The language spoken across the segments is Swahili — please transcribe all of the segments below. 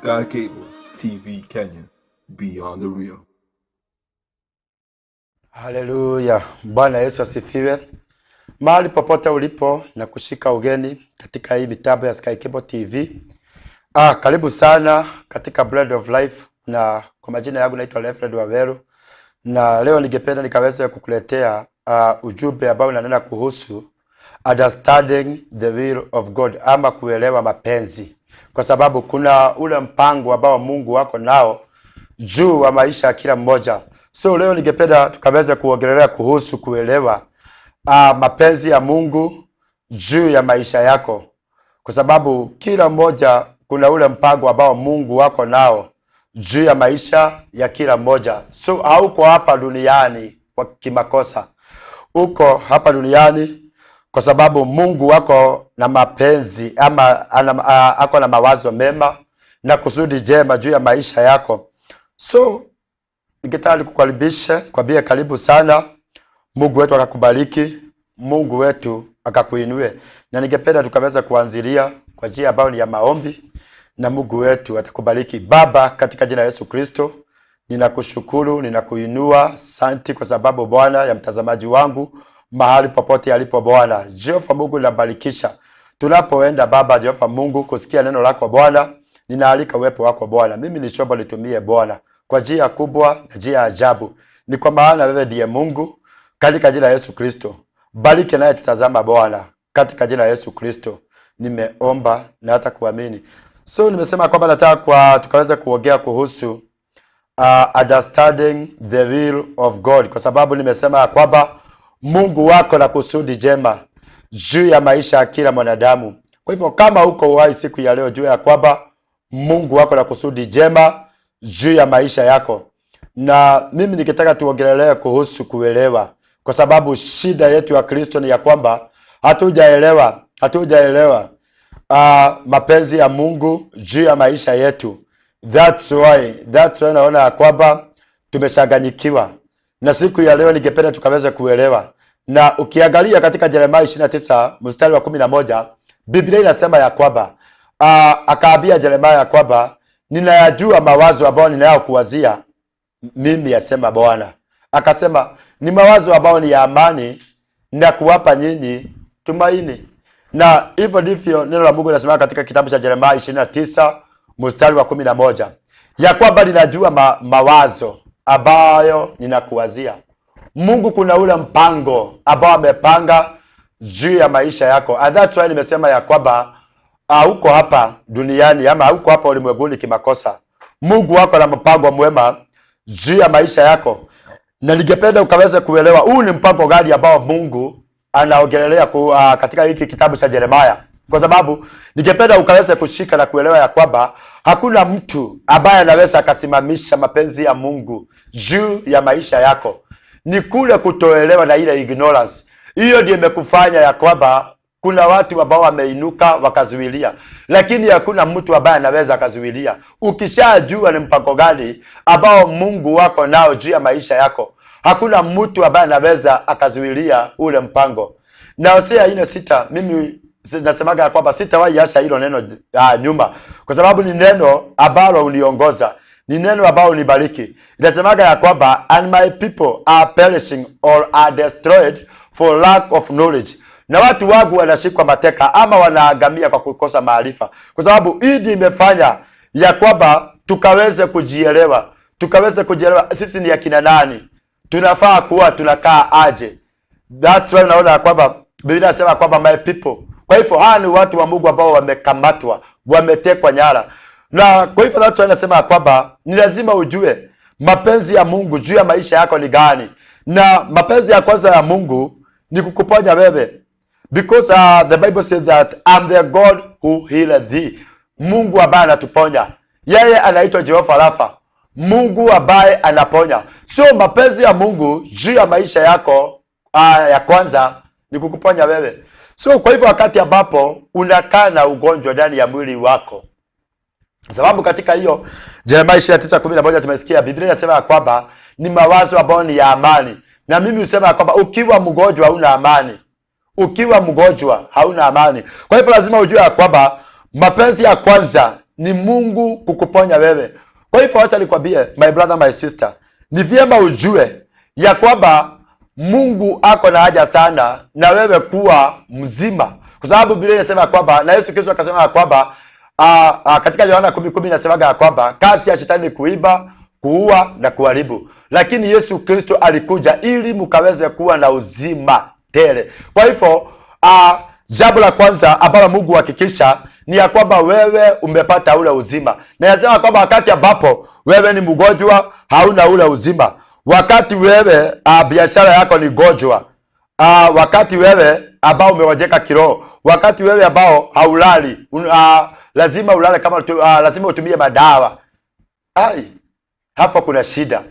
Sky Cable TV Kenya, beyond the real. Haleluya, Bwana Yesu asifiwe. Mahali popote ulipo na kushika ugeni katika hii mitambo ya Sky Cable TV. Karibu sana katika Bread of Life, na kwa majina yangu naitwa Alfred Waweru, na leo ningependa nikaweze kukuletea ujumbe ambao unanena kuhusu understanding the will of God ama kuelewa mapenzi, kwa sababu kuna ule mpango ambao Mungu wako nao juu wa maisha ya kila mmoja. So leo ningependa tukaweze kuongelea kuhusu kuelewa mapenzi ya Mungu juu ya maisha yako, kwa sababu kila mmoja kuna ule mpango ambao Mungu wako nao juu ya maisha ya kila mmoja. So hauko hapa duniani kwa kimakosa, uko hapa duniani kwa sababu Mungu wako na mapenzi ama ako na mawazo mema na kusudi jema juu ya maisha yako. So ningetaka nikukaribishe, kwambie karibu sana. Mungu wetu akakubariki, Mungu wetu akakuinue, na ningependa tukaweza kuanzilia kwa njia ambayo ni ya maombi, na Mungu wetu atakubariki. Baba, katika jina la Yesu Kristo, ninakushukuru, ninakuinua, santi kwa sababu Bwana ya mtazamaji wangu mahali popote alipo Bwana Jehova Mungu, ninabarikisha tunapoenda Baba Jehova Mungu kusikia neno lako Bwana, ninaalika uwepo wako Bwana. Mimi ni chombo, nitumie Bwana kwa njia kubwa na njia ya ajabu, ni kwa maana wewe ndiye Mungu. Katika jina la Yesu Kristo, bariki naye tutazama Bwana, katika jina la Yesu Kristo nimeomba na hata kuamini. So nimesema kwamba nataka kwa tukaweza kuongea kuhusu understanding the will of God, kwa sababu nimesema ya kwamba Mungu wako na kusudi jema juu ya maisha ya kila mwanadamu. Kwa hivyo kama uko uhai siku ya leo, jua ya kwamba Mungu wako na kusudi jema juu ya maisha yako. Na mimi nikitaka tuongelee kuhusu kuelewa, kwa sababu shida yetu ya Kristo ni ya kwamba hatujaelewa mapenzi ya Mungu juu ya maisha yetu. That's why naona ya kwamba tumechanganyikiwa, na siku ya leo ningependa tukaweze kuelewa. Na ukiangalia katika Yeremia 29 mstari wa 11, Biblia inasema ya kwamba akaambia Yeremia ya kwamba ninayajua mawazo ambayo ninayokuwazia mimi, yasema Bwana. Akasema ni mawazo ambayo ni ya amani na kuwapa nyinyi tumaini. Na hivyo ndivyo neno la Mungu linasema katika kitabu cha Yeremia 29 mstari wa 11, ya kwamba ninajua mawazo ambayo ninakuwazia. Mungu kuna ule mpango ambao amepanga juu ya maisha yako. And that's why nimesema ya kwamba hauko hapa duniani ama hauko hapa ulimwenguni kimakosa. Mungu wako na mpango mwema juu ya maisha yako, na ningependa ukaweze kuelewa huu ni mpango gani ambao Mungu anaongelelea katika hiki kitabu cha Yeremia, kwa sababu ningependa ukaweze kushika na kuelewa ya kwamba hakuna mtu ambaye anaweza akasimamisha mapenzi ya Mungu juu ya maisha yako. Ni kule kutoelewa na ile ignorance, hiyo ndio imekufanya ya kwamba kuna watu ambao wameinuka wakazuilia, lakini hakuna mtu ambaye anaweza akazuilia. Ukishajua ni mpango gani ambao Mungu wako nao juu ya maisha yako, hakuna mtu ambaye anaweza akazuilia ule mpango. Na Hosea 4:6, mimi nasemaga ya kwamba sitawahi acha hilo neno nyuma, kwa sababu ni neno ambalo uniongoza, ni neno ambalo unibariki. Inasemaga ya kwamba, "And my people are perishing or are destroyed for lack of knowledge," na watu wangu wanashikwa mateka ama wanaangamia kwa kukosa maarifa, kwa sababu hii ndio imefanya ya kwamba tukaweze kujielewa, tukaweze kujielewa sisi ni akina nani, tunafaa kuwa tunakaa aje. That's why unaona ya kwamba Biblia inasema kwamba my people. Kwa hivyo hawa ni watu wa Mungu ambao wamekamatwa, wametekwa nyara, na kwa hivyo that's why inasema ya kwamba ni lazima ujue mapenzi ya Mungu juu ya maisha yako ni gani, na mapenzi ya kwanza ya Mungu ni kukuponya wewe, because the Bible says that I'm the God who healeth thee. Mungu ambaye anatuponya, yeye anaitwa Jehova Rafa, Mungu ambaye anaponya. Sio mapenzi ya Mungu juu ya maisha yako ya kwanza ni kukuponya wewe. So kwa hivyo wakati ambapo unakaa na ugonjwa ndani ya mwili wako, sababu katika hiyo Yeremia 29:11 tumesikia Biblia inasema ya kwamba ni mawazo ambayo ni ya amani, na mimi husema ya kwamba ukiwa mgonjwa hauna amani, ukiwa mgonjwa hauna amani. Kwa hivyo lazima ujue ya kwamba mapenzi ya kwanza ni ni Mungu kukuponya wewe. Kwa hivyo wacha nikwambie, my brother, my sister, ni vyema ujue ya kwamba Mungu ako na haja sana na wewe kuwa mzima, kwa sababu Biblia inasema kwamba, na Yesu Kristo akasema kwamba katika Yohana 10:10 inasemaga ya kwamba kazi ya shetani ni kuiba, kuua na kuharibu, lakini Yesu Kristo alikuja ili mkaweze kuwa na uzima tele. Kwa hivyo jambo la kwanza ambalo Mungu huhakikisha ni ya kwamba wewe umepata ule uzima, na inasema kwamba wakati ambapo wewe ni mgonjwa hauna ule uzima, wakati wewe biashara yako ni gonjwa, wakati wewe ambao umegonjeka kiroho, wakati wewe ambao haulali, lazima ulale kama lazima utumie madawa, ai, hapo kuna shida.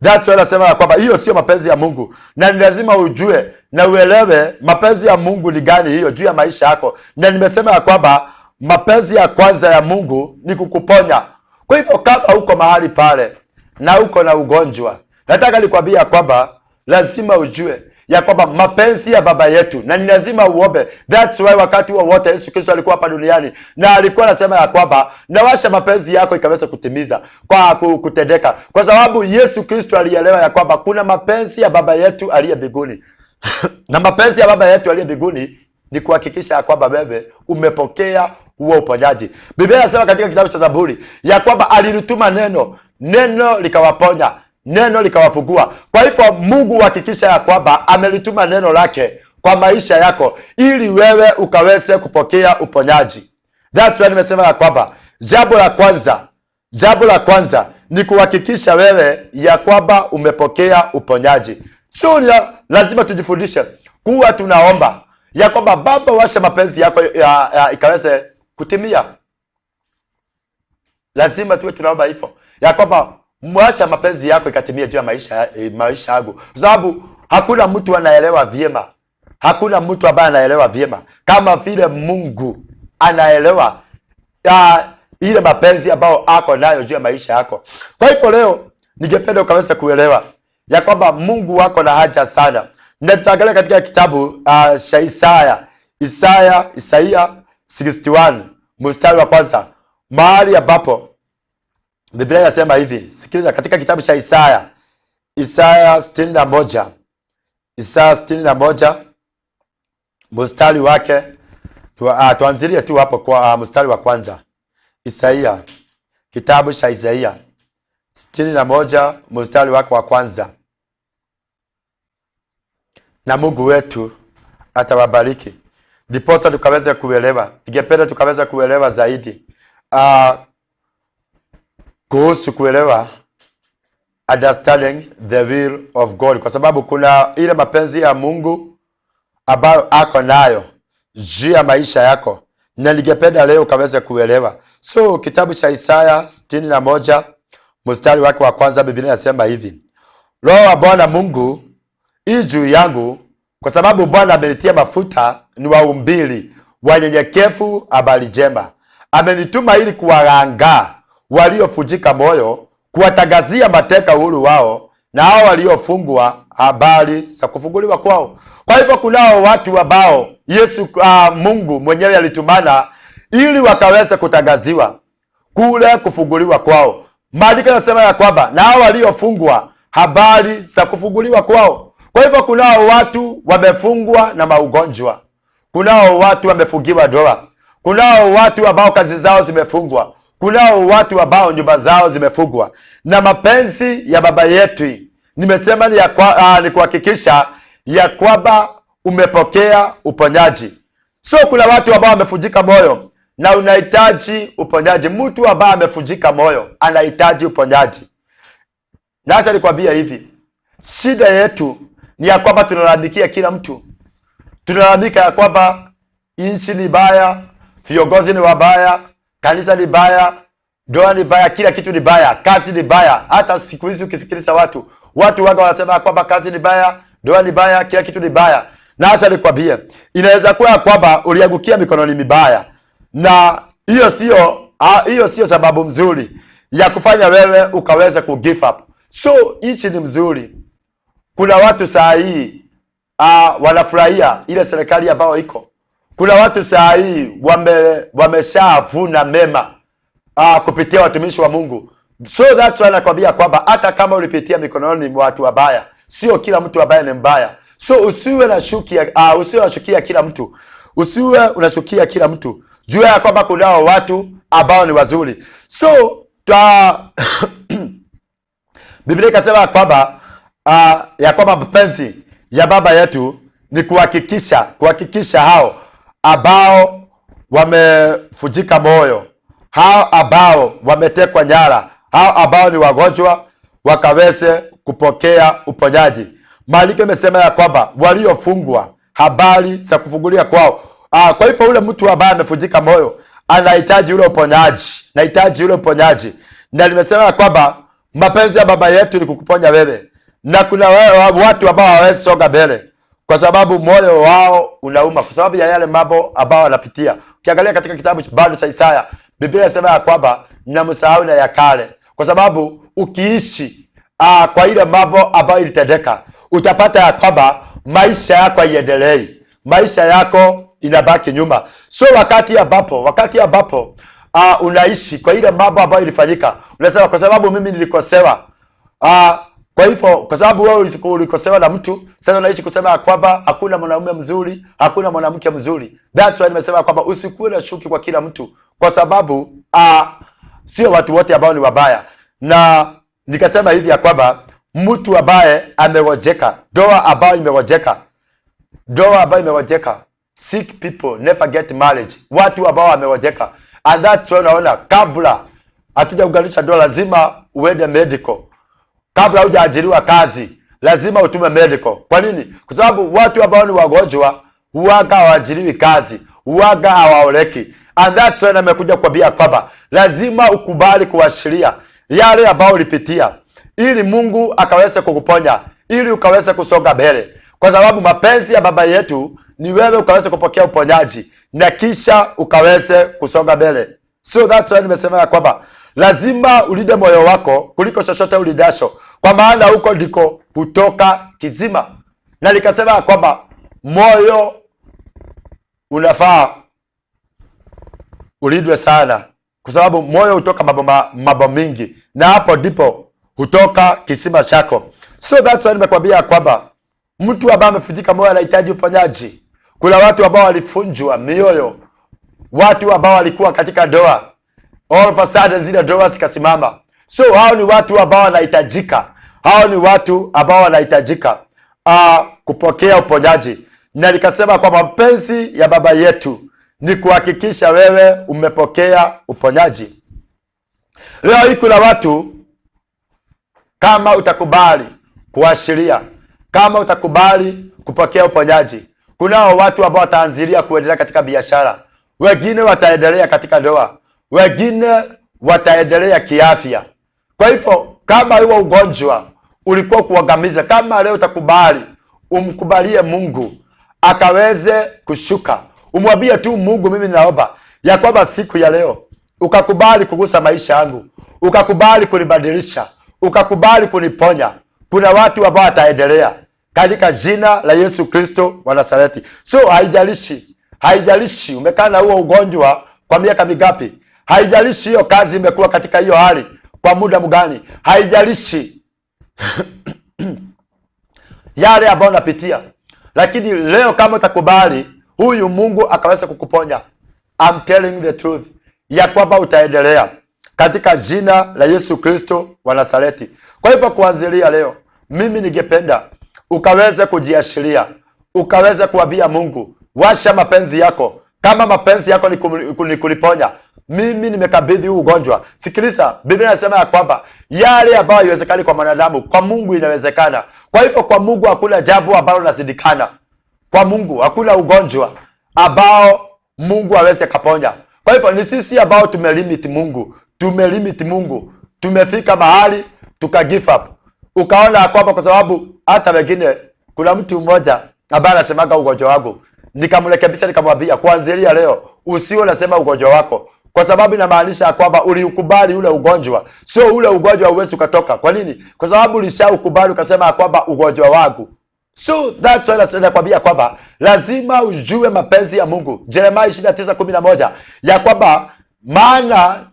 That's why nasema ya kwamba hiyo sio mapenzi ya Mungu, na ni lazima ujue na uelewe mapenzi ya Mungu ni gani hiyo juu ya maisha yako. Na nimesema ya kwamba mapenzi ya kwanza ya Mungu ni kukuponya. Kwa hivyo kama uko mahali pale na uko na ugonjwa, nataka nikwambie ya kwamba lazima ujue ya kwamba mapenzi ya Baba yetu, na ni lazima uombe. That's why wakati wowote Yesu Kristo alikuwa hapa duniani na alikuwa anasema ya kwamba nawasha mapenzi yako ikaweza kutimiza kwa kutendeka, kwa sababu Yesu Kristo alielewa ya kwamba kuna mapenzi ya Baba yetu aliye mbinguni na mapenzi ya Baba yetu aliye mbinguni ni kuhakikisha ya kwamba wewe umepokea huo uponyaji. Biblia inasema katika kitabu cha Zaburi ya kwamba alilituma neno, neno likawaponya, neno likawafungua. Kwa hivyo Mungu huhakikisha ya kwamba amelituma neno lake kwa maisha yako ili wewe ukaweze kupokea uponyaji. That's why nimesema ya kwamba jambo la kwanza ni kuhakikisha wewe ya kwamba umepokea uponyaji. So lazima tujifundishe kuwa tunaomba ya kwamba Baba, washa mapenzi yako ya ikaweze kutimia. Lazima tuwe tunaomba hivyo ya kwamba mwacha mapenzi yako ikatimia juu ya maisha yangu, kwa sababu hakuna mtu anaelewa vyema, hakuna mtu ambaye anaelewa vyema kama vile Mungu anaelewa ile mapenzi ambayo ako nayo juu ya maisha yako. Kwa hivyo leo ningependa ukaweza kuelewa ya kwamba Mungu wako na haja sana, na tutaangalia katika kitabu cha Isaya 61 mstari wa kwanza, mahali ambapo Biblia inasema hivi. Sikiliza, katika kitabu cha Isaya 61, Isaya 61 mstari wake, tuanzilie tu hapo kwa mstari wa kwanza. Isaia, kitabu cha Isaia 61 mstari wake wa kwanza. Na Mungu wetu atawabariki. Ndiposa tukaweza kuelewa. Ningependa tukaweza kuelewa zaidi kuhusu kuelewa understanding the will of God, kwa sababu kuna ile mapenzi ya Mungu ambayo ako nayo juu ya maisha yako, na ningependa leo ukaweza kuelewa. So kitabu cha Isaya 61 mstari wake wa kwanza, Biblia inasema hivi: Roho wa Bwana Mungu i juu yangu, kwa sababu Bwana amenitia mafuta ni waumbili wanyenyekevu habari njema. Amenituma ili kuwarangaa waliofujika moyo, kuwatangazia mateka uhuru wao, na hao waliofungwa habari za kufunguliwa kwao. Kwa hivyo kunao watu ambao Yesu Mungu mwenyewe alitumana ili wakaweze kutangaziwa kule kufunguliwa kwao. Maandiko yanasema ya kwamba na hao waliofungwa habari za kufunguliwa kwao. Kwa hivyo kunao watu wamefungwa na maugonjwa, kunao watu wamefungiwa ndoa, kunao watu ambao kazi zao zimefungwa, kunao watu ambao nyumba zao zimefungwa. Na mapenzi ya Baba yetu nimesema ni kuhakikisha ya kwamba umepokea uponyaji. So kuna watu ambao wamefujika moyo na unahitaji uponyaji. Mtu ambaye amefujika moyo anahitaji uponyaji. Na acha nikwambie hivi, shida yetu ni ya kwamba tunalalamikia kila mtu. Tunalalamika ya kwamba nchi ni baya, viongozi ni wabaya, kanisa ni baya, ndoa ni baya, kila kitu ni baya, kazi ni baya. Hata siku hizi ukisikiliza watu waga wanasema kwamba kazi ni baya, ndoa ni baya, kila kitu ni baya. Na acha nikwambie, inaweza kuwa kwamba uliangukia mikononi mibaya, na hiyo sio sababu mzuri ya kufanya wewe ukaweza ku give up. So nchi ni mzuri. Kuna watu saa hii wanafurahia ile serikali ambayo iko. Kuna watu saa hii wameshavuna mema kupitia watumishi wa Mungu. So that's why nakwambia kwamba hata kama ulipitia mikononi mwa watu wabaya, sio kila mtu ambaye ni mbaya. So usiwe na shuki, usiwe unachukia kila mtu, usiwe unachukia kila mtu. Jua ya kwamba kunao watu ambao ni wazuri. So Biblia ikasema kwamba ya kwamba mapenzi ya baba yetu ni kuhakikisha hao ambao wamefujika moyo, hao ambao wametekwa nyara, hao ambao ni wagonjwa wakaweze kupokea uponyaji. Maandiko imesema ya kwamba waliofungwa habari za kufungulia kwao. Kwa hivyo ule mtu ambaye amefujika moyo anahitaji ule uponyaji, anahitaji ule uponyaji. Na nimesema ya kwamba mapenzi ya baba yetu ni kukuponya wewe, na kuna watu ambao hawawezi songa mbele kwa sababu moyo wao unauma kwa sababu ya yale mambo ambao wanapitia. Ukiangalia katika kitabu bado cha Isaya, Biblia inasema ya kwamba mnamsahau na ya kale, kwa sababu ukiishi kwa ile mambo ambayo ilitendeka, utapata ya kwamba maisha yako haiendelei, maisha yako inabaki nyuma. So wakati ambapo unaishi kwa ile mambo ambayo ilifanyika, unasema kwa sababu mimi nilikosewa. Kwa hivyo kwa sababu wewe ulikosewa na mtu, sasa unaishi kusema ya kwamba hakuna mwanaume mzuri, hakuna mwanamke mzuri. That's why nimesema kwamba usikuwe na shuki kwa kila mtu, kwa sababu sio watu wote ambao ni wabaya. Na nikasema hivi ya kwamba mtu ambaye amegojeka, ndoa ambayo imegojeka, ndoa ambayo imegojeka, sick people never get marriage, watu ambao wamegojeka. And that's why unaona kabla hatujaunganisha ndoa lazima uende medical. Kabla hujaajiriwa kazi lazima utume medical. Kwa nini? Kwa sababu watu ambao ni wagonjwa huwaga hawaajiriwi kazi, huwaga hawaoleki. And that's why nimekuja kukwambia kwamba lazima ukubali kuashiria yale ambayo ulipitia, ili Mungu akaweze kukuponya, ili ukaweze kusonga mbele, kwa sababu mapenzi ya baba yetu ni wewe ukaweze kupokea uponyaji na kisha ukaweze kusonga mbele. So that's why nimesema ya kwamba lazima ulinde moyo wako kuliko chochote ulindacho, kwa maana huko ndiko hutoka kizima. Na nikasema ya kwamba moyo unafaa ulindwe sana, kwa sababu moyo hutoka mambo mingi, na hapo ndipo hutoka kisima chako. So that's why nimekwambia ya kwamba mtu ambaye amevunjika moyo anahitaji uponyaji. Kuna watu ambao walivunjwa mioyo, watu ambao walikuwa katika ndoa, all of a sudden zile ndoa zikasimama. So hao ni watu ambao wanahitajika, hao ni watu ambao wanahitajika kupokea uponyaji. Na nikasema kwamba mapenzi ya baba yetu ni kuhakikisha wewe umepokea uponyaji. Leo hii kuna watu, kama utakubali kuashiria, kama utakubali kupokea uponyaji, kunao watu ambao wataanzilia kuendelea katika biashara, wengine wataendelea katika ndoa, wengine wataendelea kiafya. Kwa hivyo kama huo ugonjwa ulikuwa kuangamiza, kama leo utakubali umkubalie Mungu akaweze kushuka, umwambie tu Mungu, mimi naomba ya kwamba siku ya leo ukakubali kugusa maisha yangu, ukakubali kunibadilisha, ukakubali kuniponya. Kuna watu ambao wataendelea katika jina la Yesu Kristo wa Nazareti. So haijalishi umekaa na huo ugonjwa kwa miaka mingapi, haijalishi hiyo kazi imekuwa katika hiyo hali kwa muda mgani, haijalishi yale ambayo unapitia, lakini leo kama utakubali huyu Mungu akaweza kukuponya, I'm telling you the truth ya kwamba utaendelea katika jina la Yesu Kristo wa Nazareti. Kwa hivyo kuanzilia leo, mimi ningependa ukaweze kujiashiria, ukaweze kuambia Mungu, washa mapenzi yako. Kama mapenzi yako ni kuniponya, mimi nimekabidhi huu ugonjwa. Sikiliza, Biblia inasema ya kwamba yale ambayo haiwezekani kwa mwanadamu, kwa Mungu inawezekana. Kwa hivyo kwa Mungu hakuna jambo ambalo linashindikana. Kwa Mungu hakuna ugonjwa ambao Mungu hawezi akaponya. Kwa hivyo ni sisi ambao tumelimit Mungu, tumelimit Mungu, tumefika mahali tuka give up, ukaona ya kwamba kwa sababu hata wengine, kuna mtu mmoja ambaye anasemaga ugonjwa wangu, nikamrekebisha, nikamwambia kuanzia leo usiwe unasema ugonjwa wako, kwa sababu inamaanisha ya kwamba uliukubali ule ugonjwa. Sio ule ugonjwa uwezi ukatoka. Kwa nini? Kwa sababu ulishaukubali ukasema ya kwamba ugonjwa wangu. So that's why nakwambia kwamba lazima ujue mapenzi ya Mungu. Jeremiah 29:11 ya kwamba maana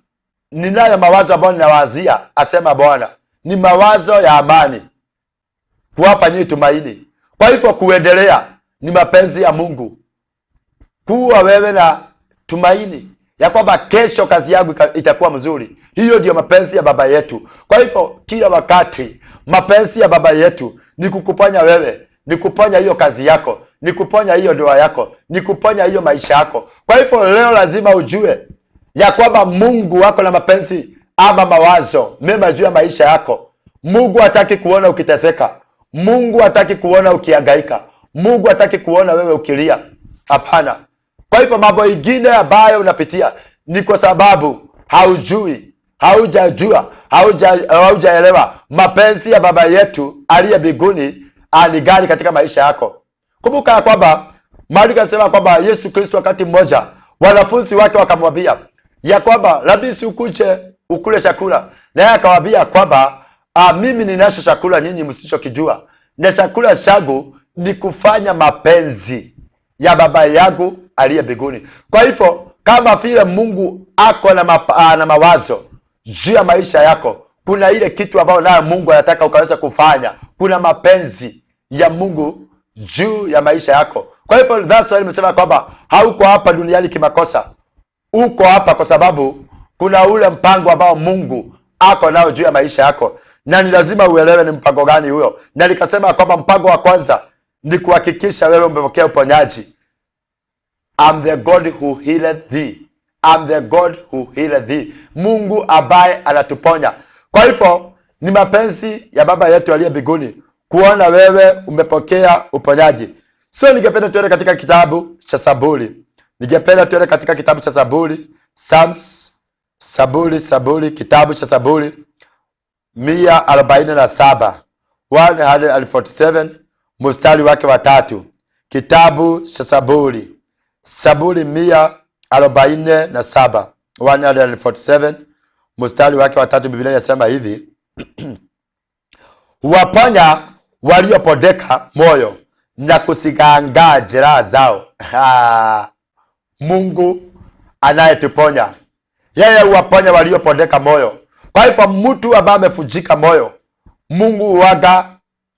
ninayo mawazo ambayo ninawazia, asema Bwana, ni mawazo ya amani, kuwapa nyinyi tumaini. Kwa hivyo kuendelea ni mapenzi ya Mungu, kuwa wewe na tumaini ya kwamba kesho kazi yangu itakuwa mzuri. Hiyo ndiyo mapenzi ya baba yetu. Kwa hivyo kila wakati mapenzi ya baba yetu ni kukuponya wewe, ni kuponya hiyo kazi yako, ni kuponya hiyo ndoa yako, ni kuponya hiyo maisha yako. Kwa hivyo leo lazima ujue ya kwamba Mungu wako na mapenzi ama mawazo mema juu ya maisha yako. Mungu hataki kuona ukiteseka. Mungu hataki kuona ukihangaika. Mungu hataki kuona wewe ukilia. Hapana. Kwa hivyo mambo ingine ambayo unapitia ni kwa sababu haujui, haujajua, haujaelewa mapenzi ya baba yetu aliye mbinguni ni gani katika maisha yako. Kumbuka ya kwamba maandiko yanasema kwamba Yesu Kristo wakati mmoja wanafunzi wake wakamwambia ya kwamba Rabi, si ukuje ukule chakula? Naye akawaambia kwamba mimi ninacho chakula nyinyi msichokijua, na chakula changu ni kufanya mapenzi ya baba yangu aliye mbinguni. Kwa hivyo kama vile Mungu ako na mawazo juu ya maisha yako, kuna ile kitu ambayo nayo Mungu anataka ukaweza kufanya. Kuna mapenzi ya Mungu juu ya maisha yako. Kwa hivyo that's why nimesema kwamba hauko hapa duniani kimakosa. Uko hapa kwa sababu kuna ule mpango ambao Mungu ako nao juu ya maisha yako, na ni lazima uelewe ni mpango gani huyo. Na nikasema kwamba mpango wa kwanza ni kuhakikisha wewe umepokea uponyaji. I'm the God who healeth thee. I'm the God who healeth thee. Mungu ambaye anatuponya. Kwa hivyo ni mapenzi ya baba yetu aliye mbinguni kuona wewe umepokea uponyaji. So ningependa tuende katika kitabu cha Zaburi. Ningependa tuende katika kitabu cha Zaburi, Psalms, Zaburi, kitabu cha Zaburi 147, 147 mstari wake wa 3. Kitabu cha Zaburi, Zaburi 147, 147 mstari wake wa 3. Biblia inasema hivi: huwaponya waliopondeka moyo na kuzigangaa jeraha zao. Mungu anayetuponya, yeye huwaponya waliopondeka moyo. Kwa hivyo mtu ambaye amevunjika moyo, Mungu huaga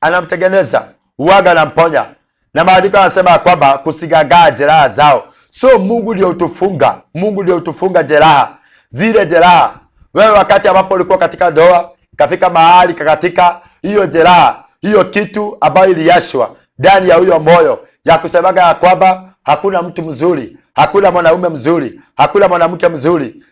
anamtengeneza, huaga anamponya. Na maandiko yanasema kwamba kuzigangaa jeraha zao. So Mungu ndio utufunga, Mungu ndio utufunga jeraha, zile jeraha. Wewe wakati ambapo ulikuwa katika ndoa, kafika mahali kakatika hiyo jeraha, hiyo kitu ambayo iliashwa ndani ya huyo moyo ya kusemaga ya kwamba hakuna mtu mzuri, hakuna mwanaume mzuri, hakuna mwanamke mzuri.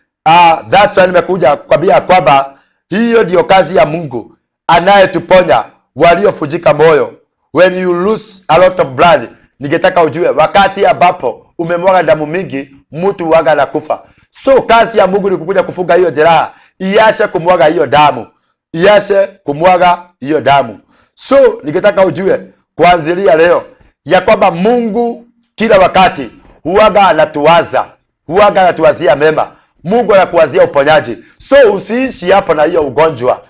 That's why nimekuja kukwambia kwamba hiyo ndio kazi ya Mungu anayetuponya waliovunjika moyo. When you lose a lot of blood, ningetaka ujue wakati ambapo umemwaga damu mingi, mtu huaga anakufa. So kazi ya Mungu ni kukuja kufunga hiyo jeraha, iashe kumwaga hiyo damu, iashe kumwaga hiyo damu. So ningetaka ujue kuanzilia leo ya kwamba Mungu kila wakati huaga anatuwaza, huaga anatuwazia mema. Mungu anakuwazia uponyaji. So usiishi hapo na hiyo ugonjwa,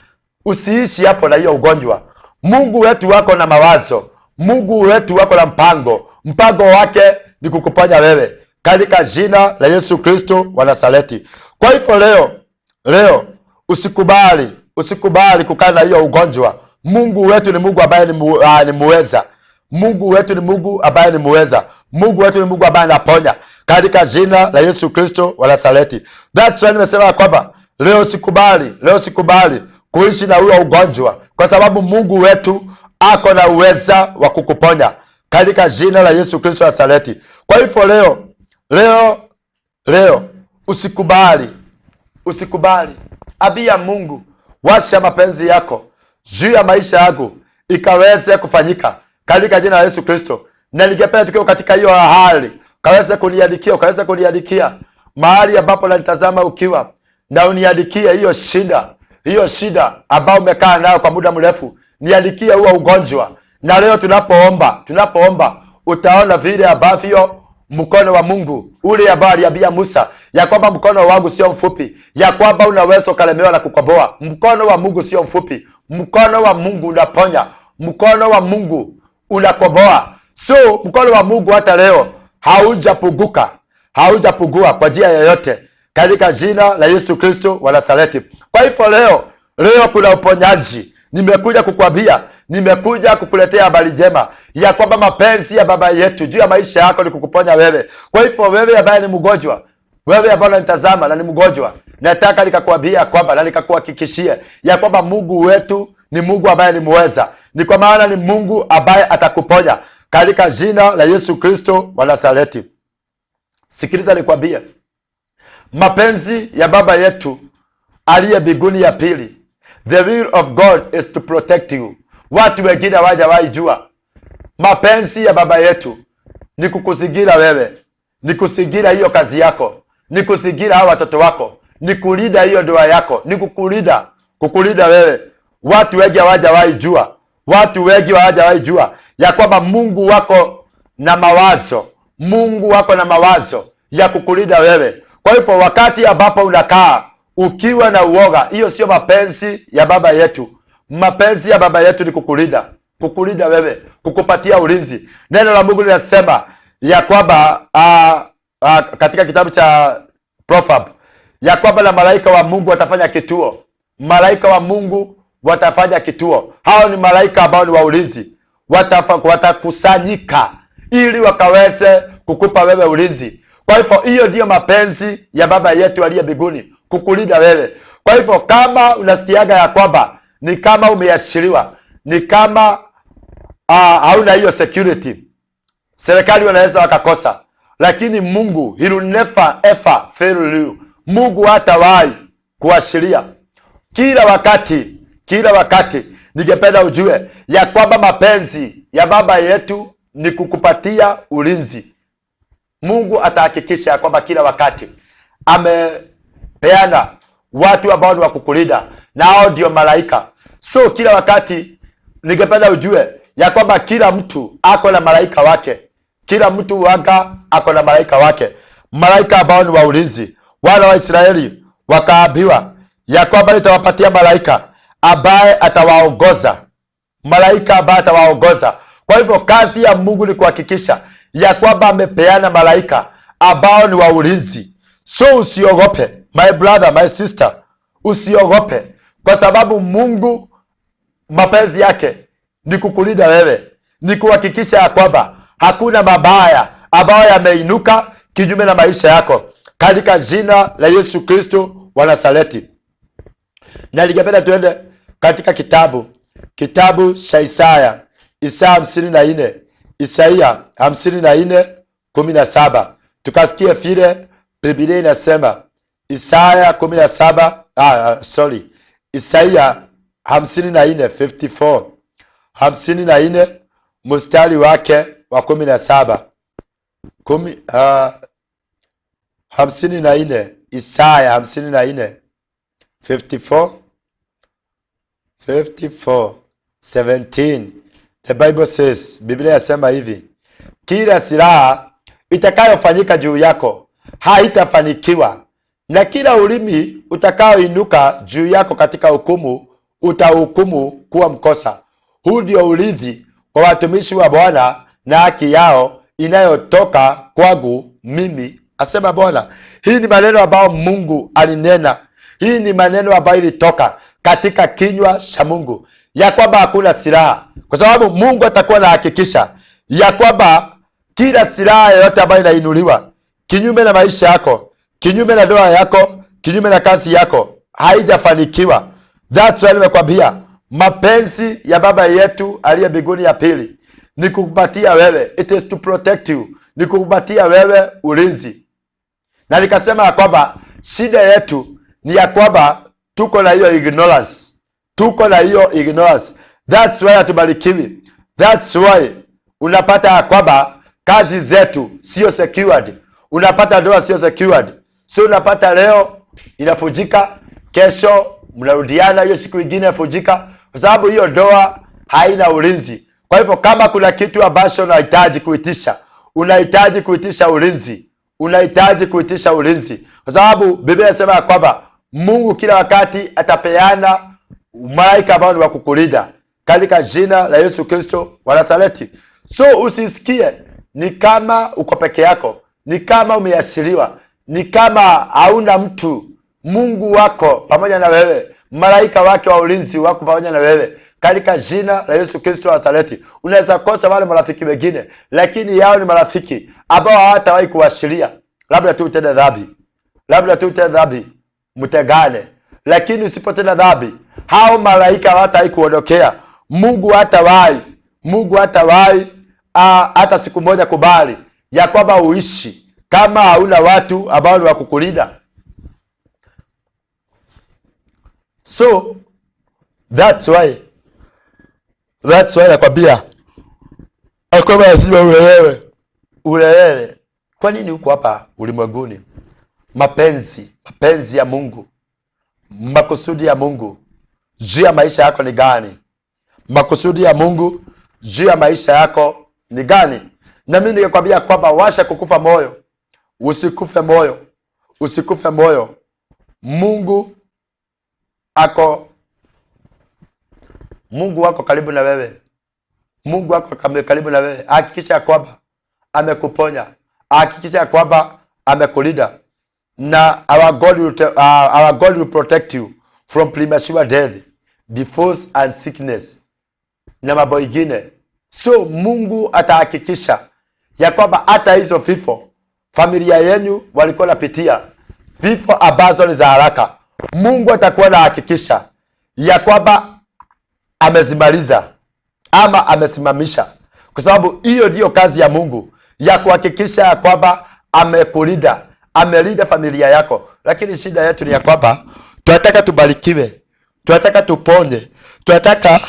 usiishi hapo na hiyo ugonjwa. Mungu wetu wako na mawazo, Mungu wetu wako na mpango. Mpango wake ni kukuponya wewe katika jina la Yesu Kristo wa Nazareti. Kwa hivyo leo usikubali, usikubali kukaa na hiyo ugonjwa. Mungu wetu ni Mungu ambaye ni muweza. Mungu wetu ni Mungu ambaye ni muweza. Mungu wetu ni Mungu ambaye anaponya katika jina la Yesu Kristo wa Nazareti. That's why nimesema kwamba leo sikubali, leo sikubali kuishi na huo ugonjwa, kwa sababu Mungu wetu ako na uweza wa kukuponya katika jina la Yesu Kristo wa Nazareti. Kwa hivyo leo usikubali, usikubali. Ambia Mungu, washa mapenzi yako juu ya maisha yangu ikaweze kufanyika katika jina la Yesu Kristo. Na ningependa tukiwa katika hiyo hali, ukaweze kuniandikia, ukaweze kuniandikia mahali ambapo unanitazama ukiwa, na uniandikie hiyo shida, hiyo shida ambayo umekaa nayo kwa muda mrefu, niandikie huo ugonjwa. Na leo tunapoomba utaona vile ambavyo mkono wa Mungu ule ambao aliambia Musa ya kwamba mkono wangu sio mfupi, ya kwamba unaweza ukalemewa na kukomboa. Mkono wa Mungu sio mfupi, mkono wa Mungu unaponya, mkono wa Mungu unakomboa. So mkono wa Mungu hata leo haujapunguka, haujapungua kwa njia yoyote katika jina la Yesu Kristo wa Nazareti. Kwa hivyo leo kuna uponyaji. Nimekuja kukwambia, nimekuja kukuletea habari njema ya kwamba mapenzi ya Baba yetu juu ya maisha yako ni kukuponya wewe. Kwa hivyo wewe ambaye ni mgonjwa, wewe ambaye unanitazama na ni mgonjwa, nataka nikakwambia kwamba na nikakuhakikishia ya kwamba Mungu wetu ni Mungu ambaye ni muweza, ni kwa maana ni Mungu ambaye atakuponya katika jina la Yesu Kristo wa Nazareti. Sikiliza nikwambie, mapenzi ya Baba yetu aliye mbinguni ya pili, the will of God is to protect you. Watu wengine hawajawahi jua mapenzi ya Baba yetu ni kukuzingira wewe, ni kuzingira hiyo kazi yako, ni kuzingira hao watoto wako, ni kulinda hiyo ndoa yako, ni kukulinda wewe. Watu wengi hawajawahi jua, watu wengi hawajawahi jua ya kwamba Mungu wako na mawazo, Mungu wako na mawazo ya kukulinda wewe. Kwa hivyo wakati ambapo unakaa ukiwa na uoga, hiyo sio mapenzi ya Baba yetu. Mapenzi ya Baba yetu ni kukulinda, kukulinda wewe, kukupatia ulinzi. Neno la Mungu linasema ya kwamba katika kitabu cha Proverb ya kwamba na malaika wa Mungu watafanya kituo, malaika wa Mungu watafanya kituo. Hao ni malaika ambao ni wa ulinzi, watakusanyika ili wakaweze kukupa wewe ulinzi. Kwa hivyo hiyo ndiyo mapenzi ya Baba yetu aliye mbinguni, kukulinda wewe. Kwa hivyo kama unasikiaga ya kwamba ni kama umeashiriwa, ni kama hauna hiyo security, serikali wanaweza wakakosa, lakini Mungu, he will never ever fail you. Mungu hatawahi kuashiria. Kila wakati, kila wakati ningependa ujue ya kwamba mapenzi ya Baba yetu ni kukupatia ulinzi. Mungu atahakikisha ya kwamba kila wakati amepeana watu ambao ni wa kukulinda, na hao ndio malaika. So kila wakati ningependa ujue ya kwamba kila mtu ako na malaika wake, kila mtu wanga ako na malaika wake, malaika ambao ni wa ulinzi. Wana wa Israeli wakaambiwa ya kwamba nitawapatia malaika ambaye atawaongoza, malaika ambaye atawaongoza. Kwa hivyo kazi ya Mungu ni kuhakikisha ya kwamba amepeana malaika ambao ni wa ulinzi. So usiogope my brother, my sister, usiogope, kwa sababu Mungu mapenzi yake ni kukulinda wewe, ni kuhakikisha ya kwamba hakuna mabaya ambayo yameinuka kinyume na maisha yako, katika jina la Yesu Kristo wa Nazareti. Na ningependa tuende katika kitabu cha Isaya, Isaya 54, Isaia 54:17, tukasikie vile Biblia inasema. Isaya 17, sorry, Isaia 54, 54, 54 mstari wake wa 17. Kumi, 54, Isaya 54, 54, 54, 17. The Bible says, Biblia inasema hivi: kila silaha itakayofanyika juu yako haitafanikiwa, na kila ulimi utakaoinuka juu yako katika hukumu utahukumu kuwa mkosa. Huu ndio urithi wa watumishi wa Bwana na haki yao inayotoka kwangu mimi, asema Bwana. Hii ni maneno ambayo Mungu alinena. Hii ni maneno ambayo ilitoka katika kinywa cha Mungu, ya kwamba hakuna silaha, kwa sababu Mungu atakuwa anahakikisha ya kwamba kila silaha yoyote ambayo inainuliwa kinyume na maisha yako, kinyume na ndoa yako, kinyume na kazi yako haijafanikiwa. That's why nimekwambia mapenzi ya Baba yetu aliye mbinguni ya pili ni kukupatia wewe, it is to protect you, ni kukupatia wewe ulinzi. Na nikasema ya kwamba shida yetu ni ya kwamba tuko na hiyo ignorance, tuko na hiyo ignorance. That's why hatubarikiwi. That's why unapata ya kwamba kazi zetu sio secured, unapata ndoa sio secured, sio, unapata leo inafujika, kesho mnarudiana, hiyo siku ingine inafujika, kwa sababu hiyo ndoa haina ulinzi. Kwa hivyo kama kuna kitu ambacho unahitaji kuitisha, unahitaji kuitisha ulinzi, unahitaji kuitisha ulinzi, kwa sababu Biblia inasema ya kwamba Mungu kila wakati atapeana malaika ambao ni wa kukulinda katika jina la Yesu Kristo wa Nazareti. So usisikie ni kama uko peke yako, ni kama umeashiriwa, ni kama hauna mtu. Mungu wako pamoja na wewe, malaika wake wa ulinzi wako pamoja na wewe, katika jina la Yesu Kristo wa Nazareti. Unaweza kosa wale marafiki wengine, lakini yao ni marafiki ambao hawatawahi kuashiria, labda tu utende dhambi, labda tu utende dhambi mtegane, lakini usipotenda dhambi hao malaika hawatawahi kuondokea. Mungu hatawahi, Mungu hatawahi hata siku moja kubali ya kwamba uishi kama hauna watu ambao ni wa kukulinda. So that's why nakwambia kwamba lazima uelewe, uelewe kwa nini uko hapa ulimwenguni. Mapenzi ya Mungu, makusudi ya Mungu juu ya maisha yako ni gani? Makusudi ya Mungu juu ya maisha yako ni gani? Na mimi ningekwambia kwamba washa kukufa moyo, usikufe moyo, usikufe moyo. Mungu ako, Mungu wako karibu na wewe. Mungu wako karibu na wewe. Hakikisha kwamba amekuponya, hakikisha kwamba amekulinda, na our God will protect you from premature death, divorce and sickness na mambo ingine. So Mungu atahakikisha ya kwamba hata hizo vifo familia yenu walikuwa napitia, vifo ambazo ni za haraka, Mungu atakuwa anahakikisha ya kwamba amezimaliza ama amesimamisha, kwa sababu hiyo ndiyo kazi ya Mungu, ya kuhakikisha ya kwamba amekulinda, amelinda familia yako. Lakini shida yetu ni ya kwamba tunataka tubarikiwe, tunataka tuponye, tunataka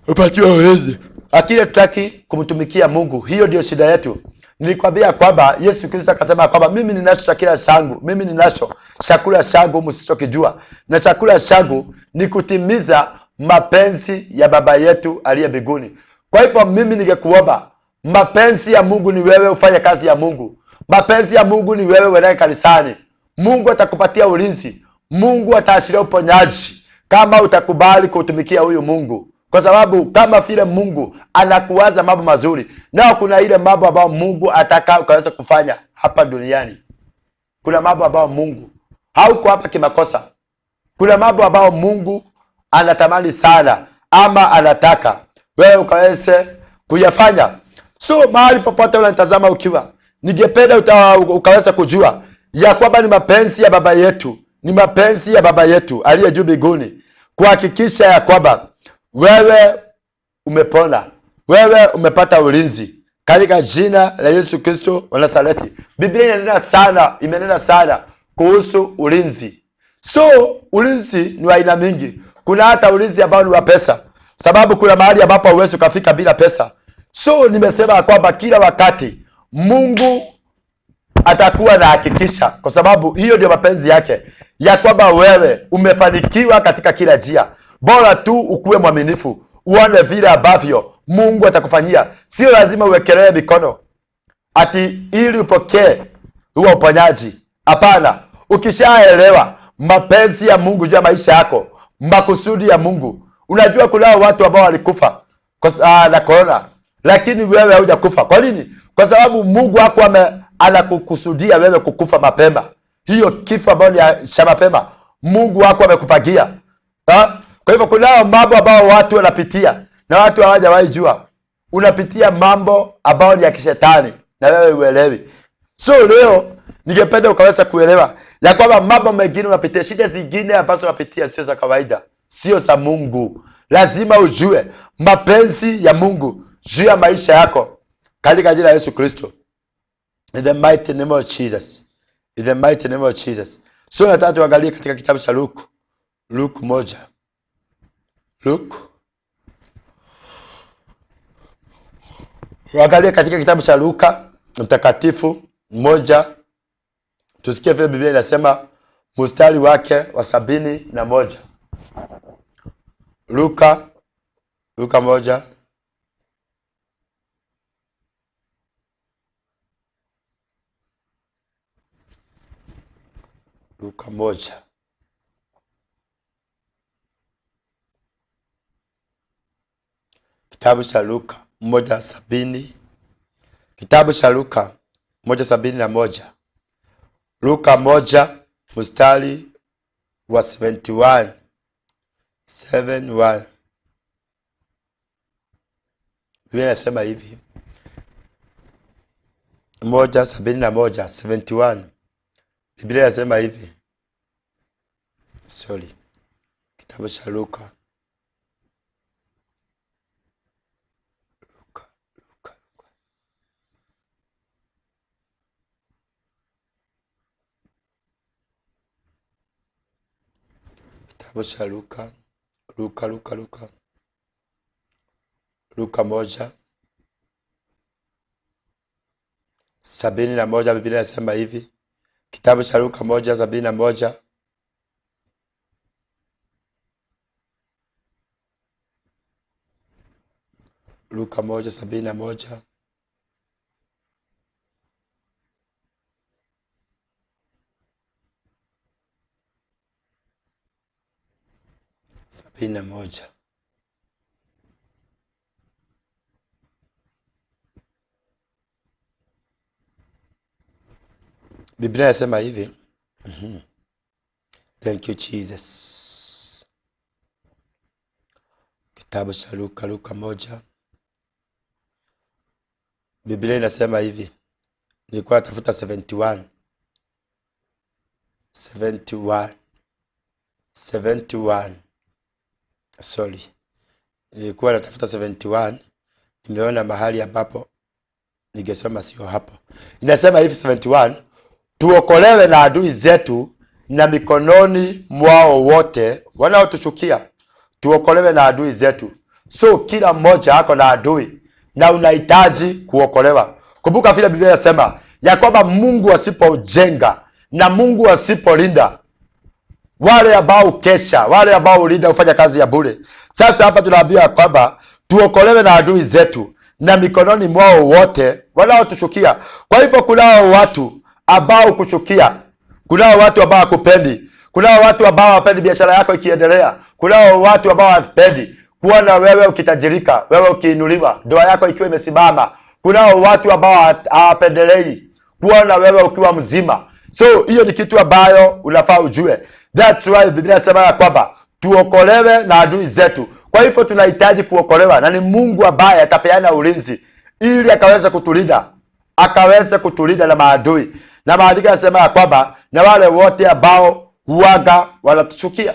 upatiwe uwezo, lakini hatutaki kumtumikia Mungu. Hiyo ndiyo shida yetu. Nilikwambia kwamba Yesu Kristo akasema kwamba mimi ninacho chakula changu, mimi ninacho chakula changu msichokijua, na chakula changu ni kutimiza mapenzi ya Baba yetu aliye mbinguni. Kwa hivyo mimi ningekuomba, mapenzi ya Mungu ni wewe ufanye kazi ya Mungu. Mapenzi ya Mungu ni wewe uende kanisani. Mungu atakupatia ulinzi, Mungu ataashiria uponyaji kama utakubali kutumikia huyu Mungu. Kwa sababu kama vile Mungu anakuwaza mambo mazuri, nao kuna ile mambo ambayo Mungu ataka ukaweza kufanya hapa duniani. Kuna mambo ambayo Mungu hauko hapa kimakosa. Kuna mambo ambayo Mungu anatamani sana ama anataka wewe ukaweze kuyafanya. So mahali popote unanitazama ukiwa, ningependa ukaweza kujua ya kwamba ni mapenzi ya Baba yetu, ni mapenzi ya Baba yetu aliye juu mbinguni kuhakikisha ya kwamba wewe umepona, wewe umepata ulinzi katika jina la Yesu Kristo wa Nazareti. Biblia inanena sana, imenena sana kuhusu ulinzi. So ulinzi ni wa aina mingi. Kuna hata ulinzi ambao ni wa pesa, sababu kuna mahali ambapo huwezi ukafika bila pesa. So nimesema kwamba kila wakati Mungu atakuwa anahakikisha, kwa sababu hiyo ndio mapenzi yake, ya kwamba wewe umefanikiwa katika kila njia. Bora tu ukuwe mwaminifu, uone vile ambavyo Mungu atakufanyia. Sio lazima uwekelee mikono ati ili upokee huo uponyaji. Hapana, ukishaelewa mapenzi ya Mungu juu ya maisha yako, makusudi ya Mungu. Unajua kuna watu ambao walikufa na corona, lakini wewe haujakufa. Kwa nini? Kwa sababu Mungu wako anakukusudia wewe kukufa mapema. Hiyo kifo ambayo ni cha mapema, Mungu wako amekupangia. Kwa hivyo kuna mambo ambayo watu wanapitia na watu hawajawahi jua. Unapitia mambo ambayo ni ya kishetani na wewe uelewi. So leo ningependa ukaweza kuelewa ya kwamba mambo mengine unapitia, shida zingine ambazo unapitia sio za kawaida, sio za Mungu. Lazima ujue mapenzi ya Mungu juu ya maisha yako katika jina la Yesu Kristo. In the mighty name of Jesus. In the mighty name of Jesus. So nataka tuangalie katika kitabu cha Luke. Luke 1. Luke. Tuangalie katika kitabu cha Luka mtakatifu 1. Tusikie vile Biblia inasema mstari wake wa 71. Luka 1. Luka 1. Kitabu cha Luka 1:70. Kitabu cha Luka 1:71. Luka 1 mstari wa 71. 71. Biblia inasema hivi. 1:71, 71. Biblia inasema hivi. Sorry. Kitabu cha Luka. Luka, Luka, Luka. Kitabu cha Luka, Luka, Luka, Luka. Luka 1:71, Biblia inasema hivi. Kitabu cha Luka 1:71. Luka 1:71. 71. Biblia inasema hivi. Thank you Jesus. Kitabu cha Luka, Luka 1. Biblia inasema hivi. Nilikuwa natafuta 71. 71. 71. Sorry. Nilikuwa natafuta 71. Nimeona mahali ambapo ningesoma sio hapo. Inasema hivi 71, tuokolewe na adui zetu na mikononi mwao wote wanaotuchukia. Tuokolewe na adui zetu. So kila mmoja ako na adui na unahitaji kuokolewa. Kumbuka vile Biblia inasema ya kwamba Mungu asipojenga na Mungu asipolinda, wale ambao kesha, wale ambao ulinda hufanya kazi ya bure. Sasa hapa tunaambiwa kwamba tuokolewe na adui zetu na mikononi mwao wote wanaotuchukia. Kwa hivyo kunao watu ambao kuchukia, kunao watu ambao hakupendi, kunao watu ambao hawapendi biashara yako ikiendelea, kunao watu ambao hawapendi kuona wewe ukitajirika, wewe ukiinuliwa, ndoa yako ikiwa imesimama. Kunao watu ambao hawapendelei kuona wewe ukiwa mzima. So hiyo ni kitu ambayo unafaa ujue. That's why Biblia inasema ya kwamba tuokolewe na adui zetu. Kwa hivyo tunahitaji kuokolewa, na ni Mungu ambaye atapeana ulinzi ili akaweze kutulinda, akaweze kutulinda na maadui. Na maandiko yanasema ya kwamba na wale wote ambao huaga wanatuchukia.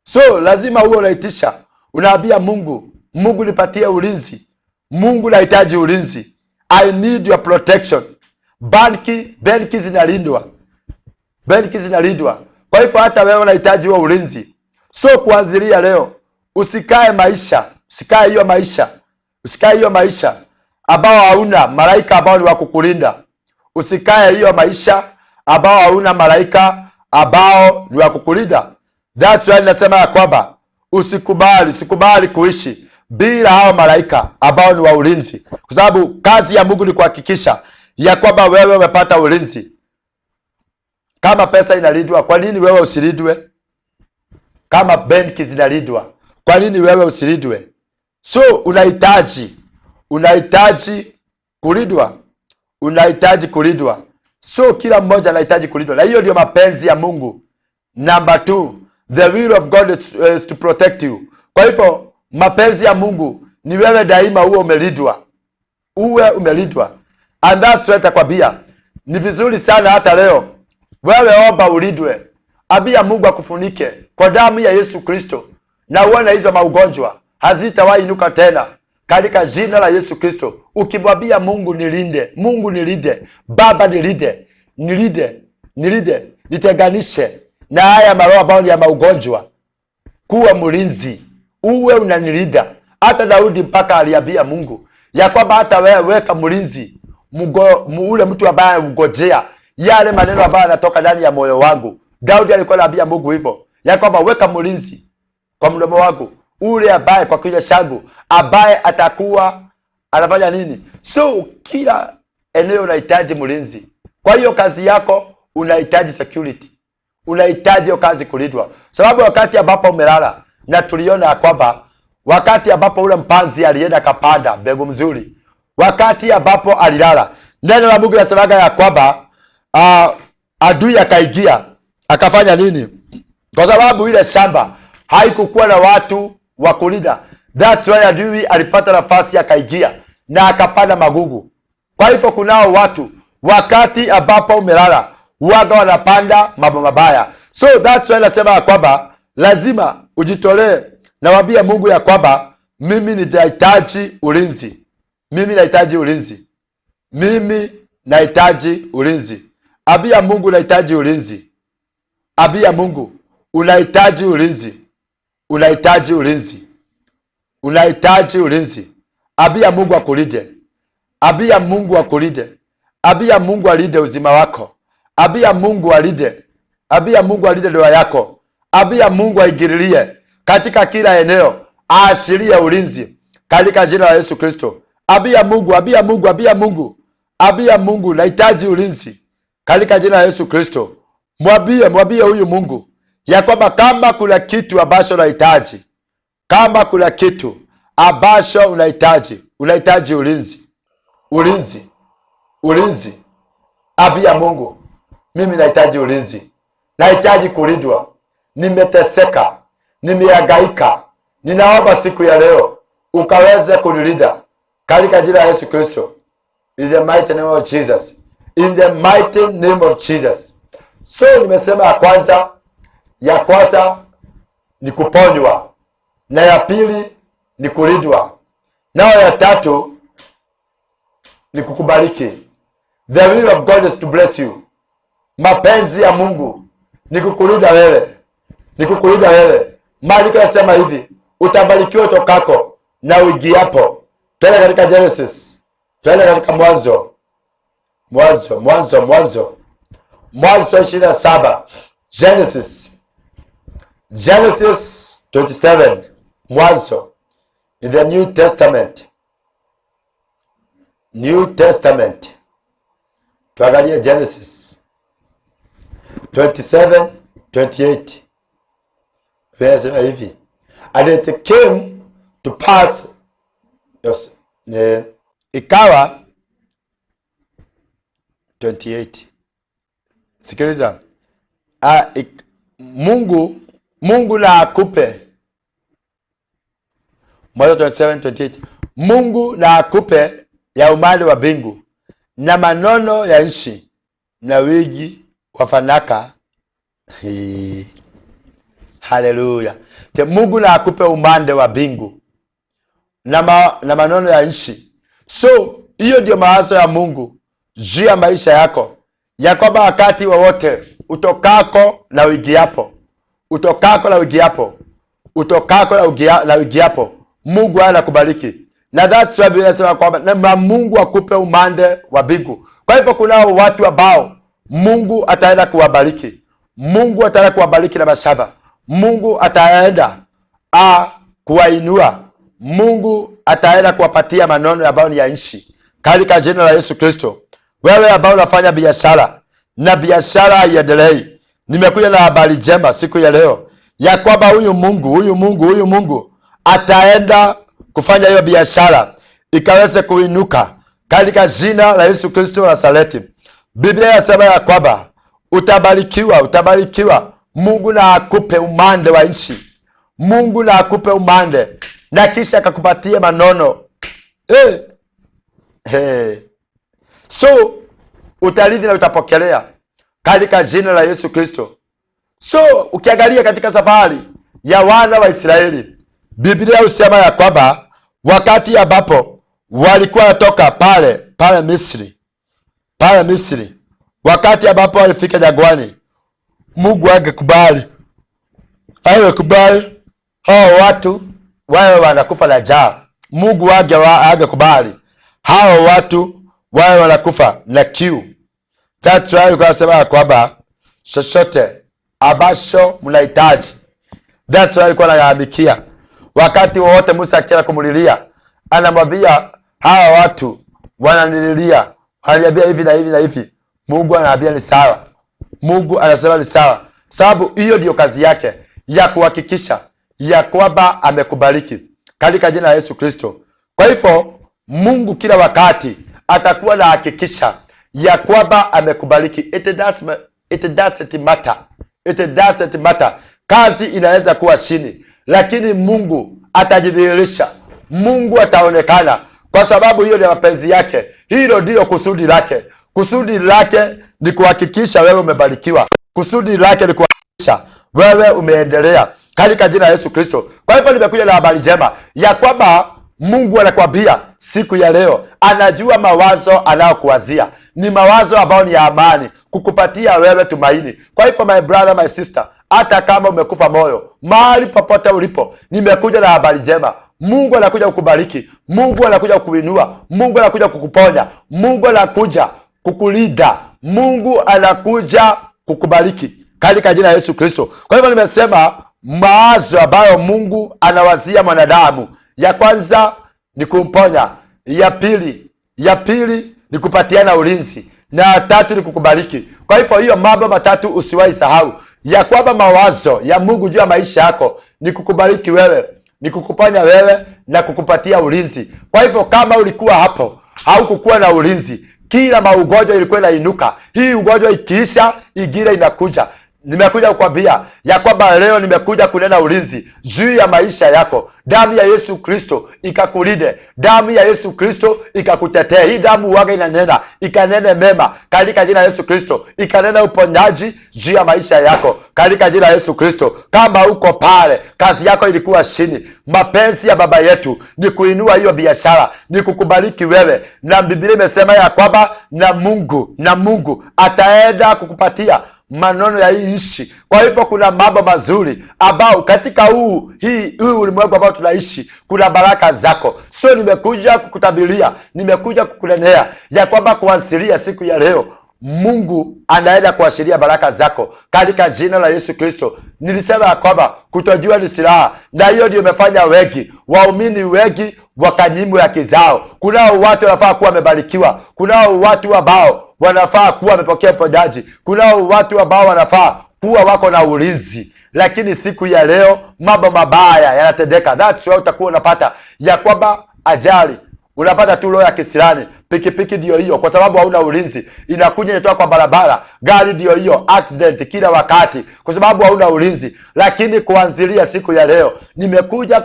So lazima uwe unaitisha, unaambia Mungu, Mungu nipatie ulinzi. Mungu nahitaji ulinzi. I need your protection. Benki zinalindwa. Benki zinalindwa. Kwa hivyo hata wewe unahitaji huo ulinzi. So kuanzia leo usikae maisha, usikae hiyo maisha, usikae hiyo maisha ambao hauna malaika ambao ni wa kukulinda. Usikae hiyo maisha ambao hauna malaika ambao ni wa kukulinda. That's why nasema ya kwamba usikubali, usikubali kuishi bila hao malaika ambao ni wa ulinzi. Kwa sababu kazi ya Mungu ni kuhakikisha ya kwamba wewe umepata ulinzi. Kama pesa inalindwa, kwa nini wewe usilindwe? Kama benki zinalindwa, kwa nini wewe usilindwe? So unahitaji kulindwa. Unahitaji kulindwa. So kila mmoja anahitaji kulindwa. Na hiyo ndio mapenzi ya Mungu. Number 2, the will of God is to protect you. Kwa hivyo mapenzi ya Mungu ni wewe daima uwe umelindwa. Uwe umelindwa. And that's why takwambia ni vizuri sana hata leo wewe omba ulindwe. Ambia Mungu akufunike kwa damu ya Yesu Kristo, na uone hizo maugonjwa hazitawahi inuka tena katika jina la Yesu Kristo. Ukimwambia Mungu nilinde, Mungu nilinde, Baba nilinde, nilinde, nilinde, nitenganishe na haya maroho ambayo ni ya maugonjwa. Kuwa mlinzi, uwe unanilinda. Hata Daudi mpaka aliambia Mungu ya kwamba hata wewe weka mlinzi, ule mtu ambaye ungojea yale maneno ambayo yanatoka ndani ya moyo wangu. Daudi alikuwa anaambia Mungu hivyo, ya kwamba weka mlinzi kwa mdomo wangu, ule ambaye kwa kinywa changu, ambaye atakuwa anafanya nini? So kila eneo unahitaji mlinzi. Kwa hiyo kazi yako unahitaji security. Unahitaji hiyo kazi kulindwa. Sababu wakati ambapo umelala, na tuliona kwamba wakati ambapo ule mpanzi alienda kapanda mbegu mzuri, wakati ambapo alilala, neno la Mungu linasemaga ya kwamba Adui akaingia akafanya nini? Kwa sababu ile shamba haikukuwa na watu wa kulinda. That's why adui alipata nafasi akaingia na akapanda magugu. Kwa hivyo kunao watu wakati ambapo umelala waga wanapanda mambo mabaya. So that's why nasema ya kwamba lazima ujitolee na waambie Mungu ya kwamba mimi nitahitaji ulinzi, mimi nahitaji ulinzi, mimi nahitaji ulinzi. Ambia Mungu nahitaji ulinzi. Ambia Mungu unahitaji ulinzi, unahitaji ulinzi, unahitaji ulinzi. Ambia Mungu akulinde, ambia Mungu akulinde, ambia Mungu alinde uzima wako, ambia Mungu alinde, ambia Mungu alinde ndoa yako, ambia Mungu aingililie katika kila eneo, aashirie ulinzi katika jina la Yesu Kristo. Ambia Mungu, ambia Mungu, ambia Mungu, ambia Mungu nahitaji ulinzi katika jina la Yesu Kristo. Mwambie, mwambie huyu Mungu ya kwamba kama kuna kitu ambacho unahitaji, kama kuna kitu ambacho unahitaji, unahitaji ulinzi, ulinzi, ulinzi. Ambia Mungu, mimi nahitaji ulinzi, nahitaji kulindwa, nimeteseka, nimehangaika, ninaomba siku ya leo ukaweze kunilinda katika jina la Yesu Kristo. In the mighty name of Jesus. In the mighty name of Jesus. So nimesema ya kwanza ni kuponywa, na ya pili ni kulindwa, nayo ya tatu ni kukubariki. The will of God is to bless you. Mapenzi ya Mungu ni kukulinda wewe, ni kukulinda wewe. Maandiko yanasema hivi, utabarikiwa utokako na uingiapo. Twende katika Genesis, twende katika Mwanzo, Mwanzo, Mwanzo, Mwanzo, Mwanzo 27, Genesis, Genesis 27, Mwanzo, in the New Testament, New Testament. Tuangalie Genesis 27, 28. Inasema hivi, and it came to pass, yes, ikawa 28. Sikiliza. Mungu na akupe. Mwanzo 27, 28. Mungu na akupe ya umande wa mbingu na manono ya nchi na wingi wa fanaka. Haleluya. Te Mungu na akupe umande wa mbingu na manono ya nchi. So hiyo ndio mawazo ya Mungu juu ya maisha yako, ya kwamba wakati wowote utokako na uingiapo, utokako na uingiapo, utokako na uingiapo, Mungu anakubariki. Na that's why Biblia inasema kwamba na Mungu akupe umande wa mbingu. Kwa hivyo kunao watu ambao Mungu ataenda kuwabariki. Mungu ataenda kuwabariki na mashamba. Mungu ataenda kuwainua. Mungu ataenda kuwapatia manono ambayo ni ya nchi katika jina la Yesu Kristo. Wewe ambao unafanya biashara na biashara haiendelei, nimekuja na habari njema siku ya leo ya kwamba huyu Mungu, huyu Mungu, huyu Mungu ataenda kufanya hiyo biashara ikaweze kuinuka katika jina la Yesu Kristo wa Nazareti. Biblia inasema ya kwamba utabarikiwa, utabarikiwa. Mungu na akupe umande wa nchi. Mungu na akupe umande na kisha akakupatie manono. Hey. So utarithi na utapokelea katika jina la Yesu Kristo. So ukiangalia katika safari ya wana wa Israeli, Biblia husema ya kwamba wakati ambapo walikuwa wanatoka pale Misri, pale Misri, wakati ambapo walifika jangwani, Mungu angekubali hao watu wawe wanakufa na njaa. Mungu angekubali hao watu wawe wanakufa na kiu. That's why alikuwa anasema ya kwamba chochote ambacho mnahitaji. That's why alikuwa analalamikia wakati wowote Musa akienda kumulilia, anamwambia hawa watu wananililia, wananiambia hivi na hivi na hivi. Mungu anaambia ni sawa. Mungu anasema ni sawa, sababu hiyo ndio kazi yake ya kuhakikisha ya kwamba amekubariki katika jina la Yesu Kristo. Kwa hivyo Mungu kila wakati atakuwa na hakikisha ya kwamba amekubariki. It does It doesn't matter. It doesn't matter. Kazi inaweza kuwa chini, lakini Mungu atajidhihirisha. Mungu ataonekana, kwa sababu hiyo ni mapenzi yake. Hilo ndilo kusudi lake. Kusudi lake ni kuhakikisha wewe umebarikiwa. Kusudi lake ni kuhakikisha wewe umeendelea katika jina la Yesu Kristo. Kwa hivyo nimekuja na habari njema ya kwamba Mungu anakuambia siku ya leo, anajua mawazo anayokuwazia ni mawazo ambayo ni ya amani, kukupatia wewe tumaini. Kwa hivyo my brother, my sister, hata kama umekufa moyo, mahali popote ulipo, nimekuja na habari njema. Mungu anakuja kukubariki, Mungu anakuja kukuinua, Mungu anakuja kukuponya, Mungu anakuja kukulinda, Mungu anakuja kukubariki katika jina la Yesu Kristo. Kwa hivyo nimesema mawazo ambayo Mungu anawazia mwanadamu, ya kwanza ni kumponya, ya pili ni kupatiana ulinzi, na ya tatu ni kukubariki. Kwa hivyo hiyo mambo matatu usiwahi sahau, ya kwamba mawazo ya Mungu juu ya maisha yako ni kukubariki wewe, ni kukuponya wewe na kukupatia ulinzi. Kwa hivyo kama ulikuwa hapo haukukuwa na ulinzi, kila maugonjwa ilikuwa inainuka. Hii ugonjwa ikiisha, ingine inakuja. Nimekuja kukwambia ya kwamba leo nimekuja kunena ulinzi juu ya maisha yako. Damu ya Yesu Kristo ikakulinde, damu ya Yesu Kristo ikakutetee. Hii damu waga inanena, ikanene mema katika jina la Yesu Kristo, ikanena uponyaji juu ya maisha yako katika jina la Yesu Kristo. Kama uko pale, kazi yako ilikuwa chini, mapenzi ya baba yetu ni kuinua hiyo biashara, ni kukubariki wewe, na Biblia imesema ya kwamba na Mungu ataenda kukupatia manono ya hii nchi. Kwa hivyo kuna mambo mazuri ambao katika huu ulimwengu ambao tunaishi, kuna baraka zako. So nimekuja kukutabiria, nimekuja kukunenea ya kwamba kuanzia siku ya leo Mungu anaenda kuashiria baraka zako katika jina la Yesu Kristo. Nilisema ya kwamba kutojua ni silaha, na hiyo ndio imefanya wengi waumini wengi wakanyimwa haki zao. Kunao watu wanafaa kuwa wamebarikiwa, kunao watu ambao wanafaa kuwa wamepokea uponyaji, kunao watu ambao wanafaa kuwa wako na ulinzi, lakini siku ya leo mambo mabaya yanatendeka. That's why utakuwa unapata ya kwamba ajali unapata tu roho ya kisirani, pikipiki ndio hiyo, kwa sababu hauna ulinzi, inakuja inatoka kwa barabara. Gari ndio hiyo, accident kila wakati, kwa sababu hauna ulinzi. Lakini kuanzilia siku ya leo nimekuja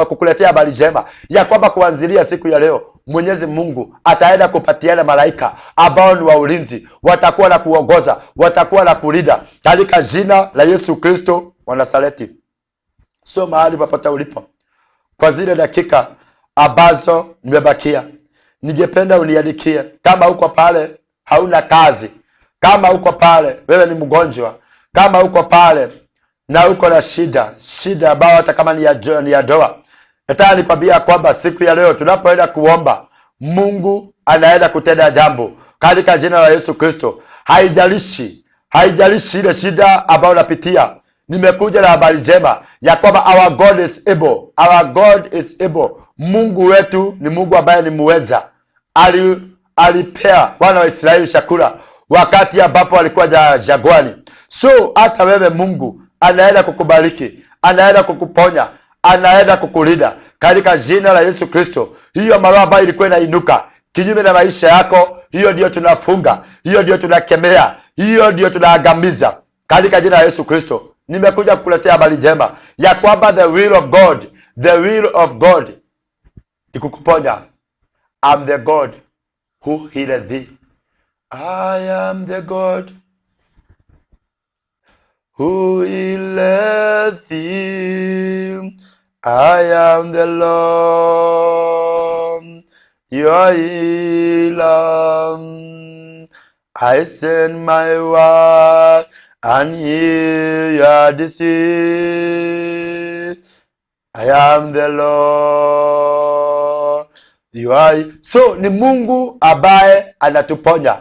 kukuletea habari njema ya kwamba kuanzilia siku ya leo Mwenyezi Mungu ataenda kupatiana malaika ambao ni wa ulinzi, watakuwa na kuongoza, watakuwa na kulinda katika jina la Yesu Kristo wa Nazareti. Sio mahali popote ulipo, kwa zile dakika ambazo nimebakia, ningependa uniandikie kama uko pale hauna kazi, kama uko pale wewe ni mgonjwa, kama uko pale na uko na shida, shida ambayo hata kama ni ya ndoa. Nataka nikwambia kwamba siku ya leo tunapoenda kuomba, Mungu anaenda kutenda jambo katika jina la Yesu Kristo. Haijalishi, haijalishi ile shida ambayo unapitia. Nimekuja na habari njema ya kwamba our God is able. Our God is able. Mungu wetu ni Mungu ambaye ni muweza. Alipea wana wa Israeli chakula wakati ambapo walikuwa jangwani. So hata wewe Mungu anaenda kukubariki, anaenda kukuponya, anaenda kukulinda katika jina la Yesu Kristo. Hiyo maroho ambayo ilikuwa inainuka kinyume na maisha yako, hiyo ndio tunafunga, hiyo ndio tunakemea, hiyo ndio tunaangamiza katika jina la Yesu Kristo. Nimekuja kukuletea habari njema ya kwamba the will of God, the will of God ni kukuponya. I'm the God who healed thee. I am the God who healeth thee. I am the Lord, your healer. I send my word and heal your disease. I am the Lord. You are... So ni Mungu ambaye anatuponya.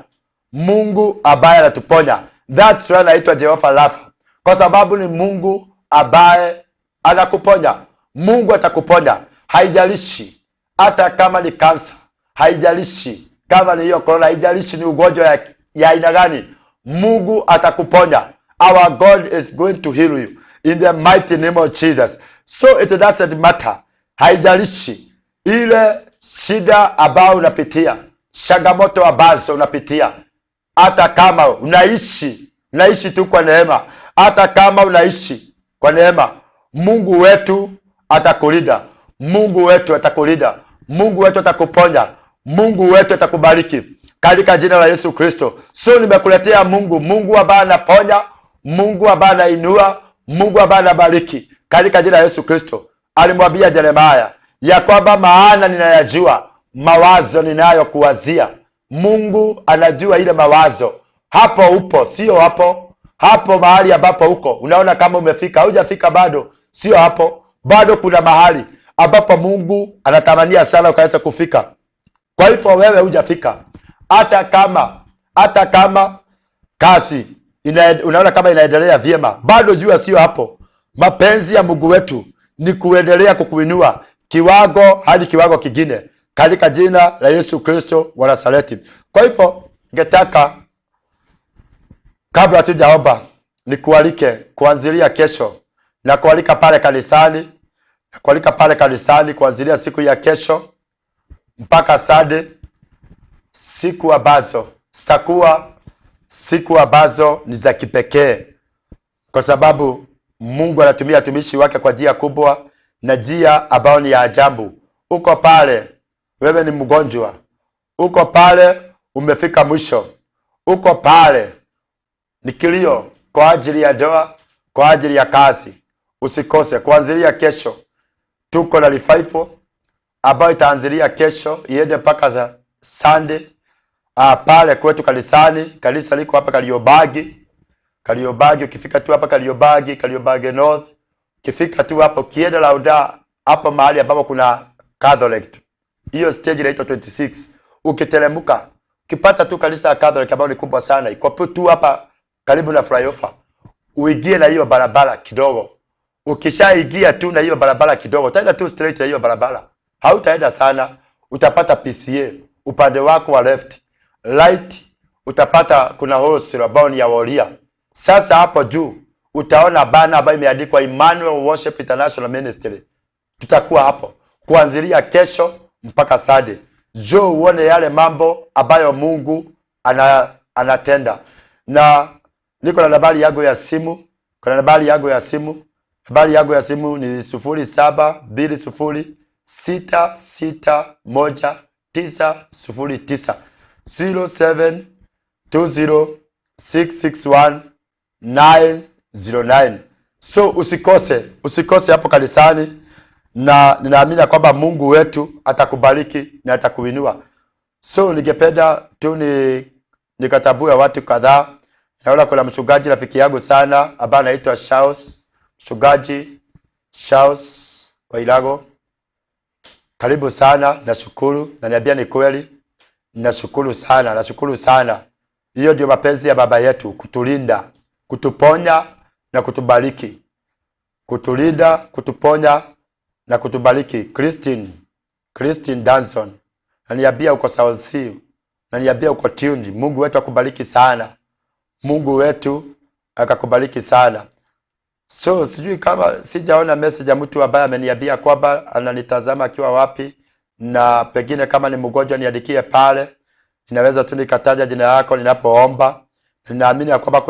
Mungu ambaye anatuponya. That's why anaitwa Jehova Rapha. Kwa sababu ni Mungu ambaye anakuponya. Mungu atakuponya. Haijalishi hata kama ni kansa, haijalishi kama ni hiyo corona, haijalishi ni ugonjwa ya aina gani. Mungu atakuponya. Our God is going to heal you in the mighty name of Jesus. So it doesn't matter. Haijalishi ile shida ambayo unapitia, changamoto ambazo unapitia, hata kama unaishi Naishi tu kwa neema. Hata kama unaishi kwa neema, Mungu wetu atakulinda. Mungu wetu atakulinda. Mungu wetu atakuponya. Mungu wetu atakubariki katika jina la Yesu Kristo. So nimekuletea Mungu, Mungu ambaye anaponya, Mungu ambaye anainua, Mungu ambaye anabariki katika jina la Yesu Kristo. Alimwambia Yeremia ya kwamba maana ninayajua mawazo ninayokuwazia. Mungu anajua ile mawazo. Hapo upo, sio hapo. Hapo mahali ambapo uko unaona kama umefika, haujafika bado, sio hapo. Bado kuna mahali ambapo Mungu anatamania sana ukaweza kufika. Kwa hivyo wewe hujafika, hata kama kazi unaona kama inaendelea vyema, bado jua sio hapo. Mapenzi ya Mungu wetu ni kuendelea kukuinua kiwango hadi kiwango kingine katika jina la Yesu Kristo wa Nazareti. Kwa hivyo ningetaka kabla hatujaomba nikualike kuanzilia kesho na kualika pale kanisani, na kualika pale kanisani kuanzilia siku ya kesho mpaka Sunday, siku ambazo zitakuwa siku ambazo ni za kipekee, kwa sababu Mungu anatumia watumishi wake kwa njia kubwa na njia ambayo ni ya ajabu. Uko pale, wewe ni mgonjwa, uko pale umefika mwisho, uko pale ni kilio kwa ajili ya ndoa, kwa ajili ya kazi. Usikose kuanzilia kesho, tuko na revival ambayo itaanzilia kesho iende mpaka za Sunday pale kwetu kanisani. Kanisa liko hapa Kariobangi, Kariobangi. Ukifika tu hapa Kariobangi, Kariobangi North, ukifika tu hapo, ukienda Lauda hapo mahali ambapo kuna Catholic, hiyo stage inaitwa 26. Ukiteremka ukipata tu kanisa ya Catholic ambayo ni kubwa sana, iko tu hapa karibu na flyover, uingie na hiyo barabara kidogo. Ukishaingia tu na hiyo barabara kidogo, utaenda tu straight na hiyo barabara, hautaenda sana, utapata PCEA upande wako wa left, right utapata kuna wholesale ambayo ni ya Woria. Sasa hapo juu utaona banner ambayo imeandikwa Emmanuel Worship International Ministry. Tutakuwa hapo kuanzilia kesho mpaka Sunday. Njoo uone yale mambo ambayo Mungu anatenda. Na niko na nambari yangu ya simu, kuna nambari yangu ya simu. Nambari yangu ya simu ni 0720661909, 0720661909. So usikose, usikose hapo kanisani, na ninaamini ya kwamba Mungu wetu atakubariki na atakuinua. So ningependa tu ni nikatambue watu kadhaa. Naona kuna mchungaji rafiki yangu sana ambaye anaitwa Charles, mchungaji Charles Wailago. Karibu sana, nashukuru. Na niambia ni kweli, nashukuru sana, nashukuru sana. Hiyo ndio mapenzi ya baba yetu, kutulinda, kutuponya na kutubariki, kutulinda, kutuponya na kutubariki. Christine Danson naniambia uko South C, naniambia uko tuned. Mungu wetu akubariki sana, Mungu wetu akakubariki sana. So sijui kama sijaona message ya mtu ambaye ameniambia kwamba ananitazama akiwa wapi, na pengine kama ni mgonjwa niandikie pale, ninaweza tu nikataja jina yako ninapoomba. Ninaamini ya kwamba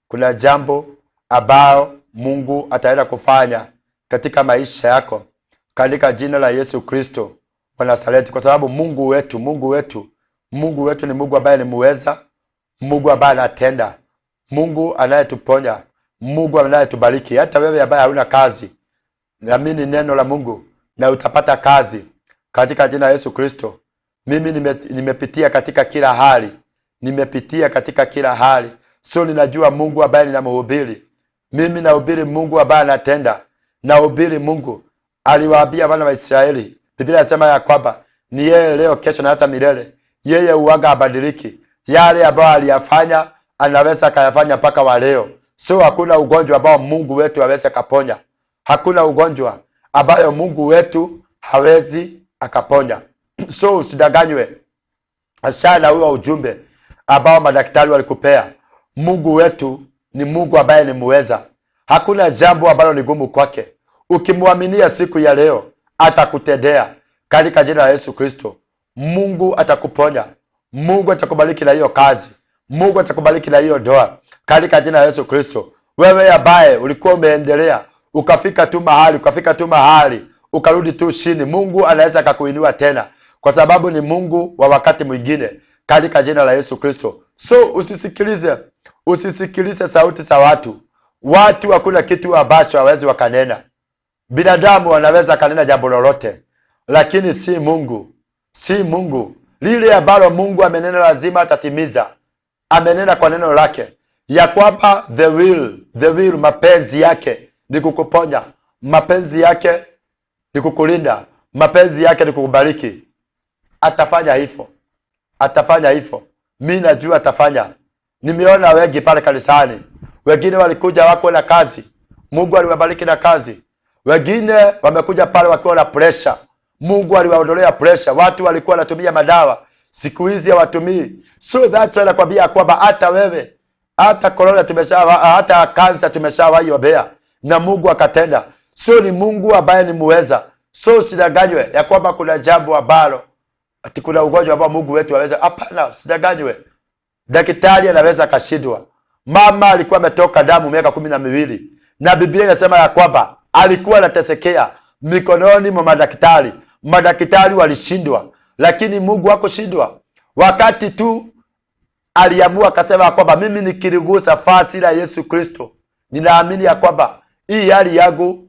kuna jambo ambao Mungu ataenda kufanya katika maisha yako katika jina la Yesu Kristo wa Nazareti, kwa sababu Mungu wetu, Mungu wetu, Mungu wetu ni Mungu ambaye ni muweza, Mungu ambaye anatenda, Mungu anayetuponya, Mungu anayetubariki. Hata wewe ambaye hauna kazi, amini neno la Mungu na utapata kazi katika jina la Yesu Kristo. Mimi nimepitia katika kila hali, nimepitia katika kila hali, so ninajua Mungu ambaye ninamhubiri. Mimi nahubiri Mungu ambaye anatenda, nahubiri Mungu aliwaambia wana wa Israeli. Biblia inasema ya kwamba ni yeye leo, kesho na hata milele. Yeye uwaga habadiliki. Yale ambayo aliyafanya anaweza akayafanya mpaka wa leo. So hakuna ugonjwa ambao Mungu wetu hawezi akaponya. Hakuna ugonjwa ambayo Mungu wetu hawezi akaponya. So usidanganywe sana huo ujumbe ambao madaktari walikupea. Mungu wetu ni Mungu ambaye ni muweza. Hakuna jambo ambalo ni gumu kwake. Ukimwaminia siku ya leo, atakutendea katika jina la Yesu Kristo. Mungu atakuponya, Mungu atakubariki na hiyo kazi, Mungu atakubariki na hiyo ndoa. katika jina la Yesu Kristo. Wewe ambaye ulikuwa umeendelea ukafika tu mahali, ukafika tu mahali ukarudi tu chini, Mungu anaweza akakuinua tena, kwa sababu ni Mungu wa wakati mwingine, katika jina la Yesu Kristo. So usisikilize sauti za watu. Watu hakuna kitu ambacho hawezi wakanena. Binadamu wanaweza kanena jambo lolote, lakini si Mungu, si Mungu. Lile ambalo Mungu amenena lazima atatimiza. Amenena kwa neno lake ya kwamba the will, mapenzi yake ni kukuponya, mapenzi yake ni kukulinda, mapenzi yake ni kukubariki. Atafanya hivyo, atafanya hivyo. Mi najua atafanya. Nimeona wengi pale kanisani, wengine walikuja wako na kazi, Mungu aliwabariki na kazi. Wengine wamekuja pale wakiwa na pressure, Mungu aliwaondolea pressure. Watu walikuwa wanatumia madawa, siku hizi hawatumii. So that's why nakwambia kwamba hata wewe, hata corona tumesha, hata kansa tumeshawaiombea na Mungu akatenda. So ni Mungu ambaye ni muweza. So usidanganywe ya kwamba kuna jambo ambalo ati kuna ugonjwa ambao Mungu wetu aweza. Hapana, usidanganywe. Daktari anaweza akashindwa. Mama alikuwa ametoka damu miaka 12 na Biblia inasema ya kwamba alikuwa anatesekea mikononi mwa madaktari. Madaktari walishindwa, lakini Mungu hakushindwa. Wakati tu aliamua akasema kwamba mimi nikiligusa fasi la Yesu Kristo, ninaamini ya kwamba hii hali yangu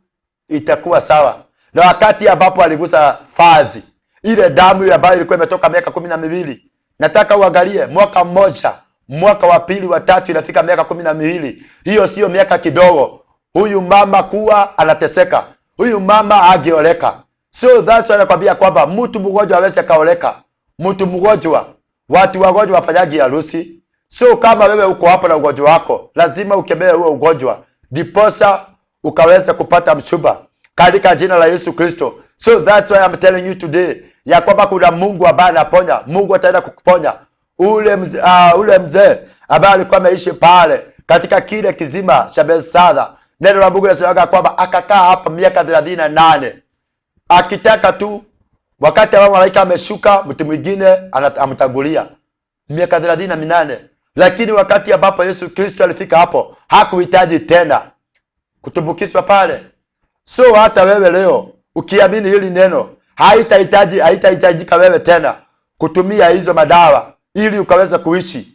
itakuwa sawa. Na wakati ambapo aligusa fazi ile damu ambayo ilikuwa imetoka miaka 12, nataka uangalie mwaka mmoja, mwaka wa pili, wa tatu, inafika miaka 12. Hiyo sio miaka kidogo. Huyu mama kuwa anateseka, huyu mama angeoleka. So that's why nakwambia kwamba mtu mgonjwa hawezi akaoleka. Mtu mgonjwa, watu wagonjwa wafanyagi harusi. So kama wewe uko hapo na ugonjwa wako, lazima ukemee huo ugonjwa, ndiposa ukaweza kupata mchumba katika jina la Yesu Kristo. So that's why I'm telling you today ya kwamba kuna Mungu ambaye anaponya. Mungu ataenda kukuponya. Ule mzee ambaye alikuwa ameishi pale katika kile kizima cha Bethsaida, neno la Mungu linasema kwamba akakaa hapa miaka 38 akitaka tu, wakati ambao malaika ameshuka, mtu mwingine amtangulia miaka 38. Lakini wakati ambapo Yesu Kristo alifika hapo, hakuhitaji tena kutumbukizwa pale. So hata wewe leo ukiamini hili neno, haitahitajika wewe tena kutumia hizo madawa ili ukaweza kuishi.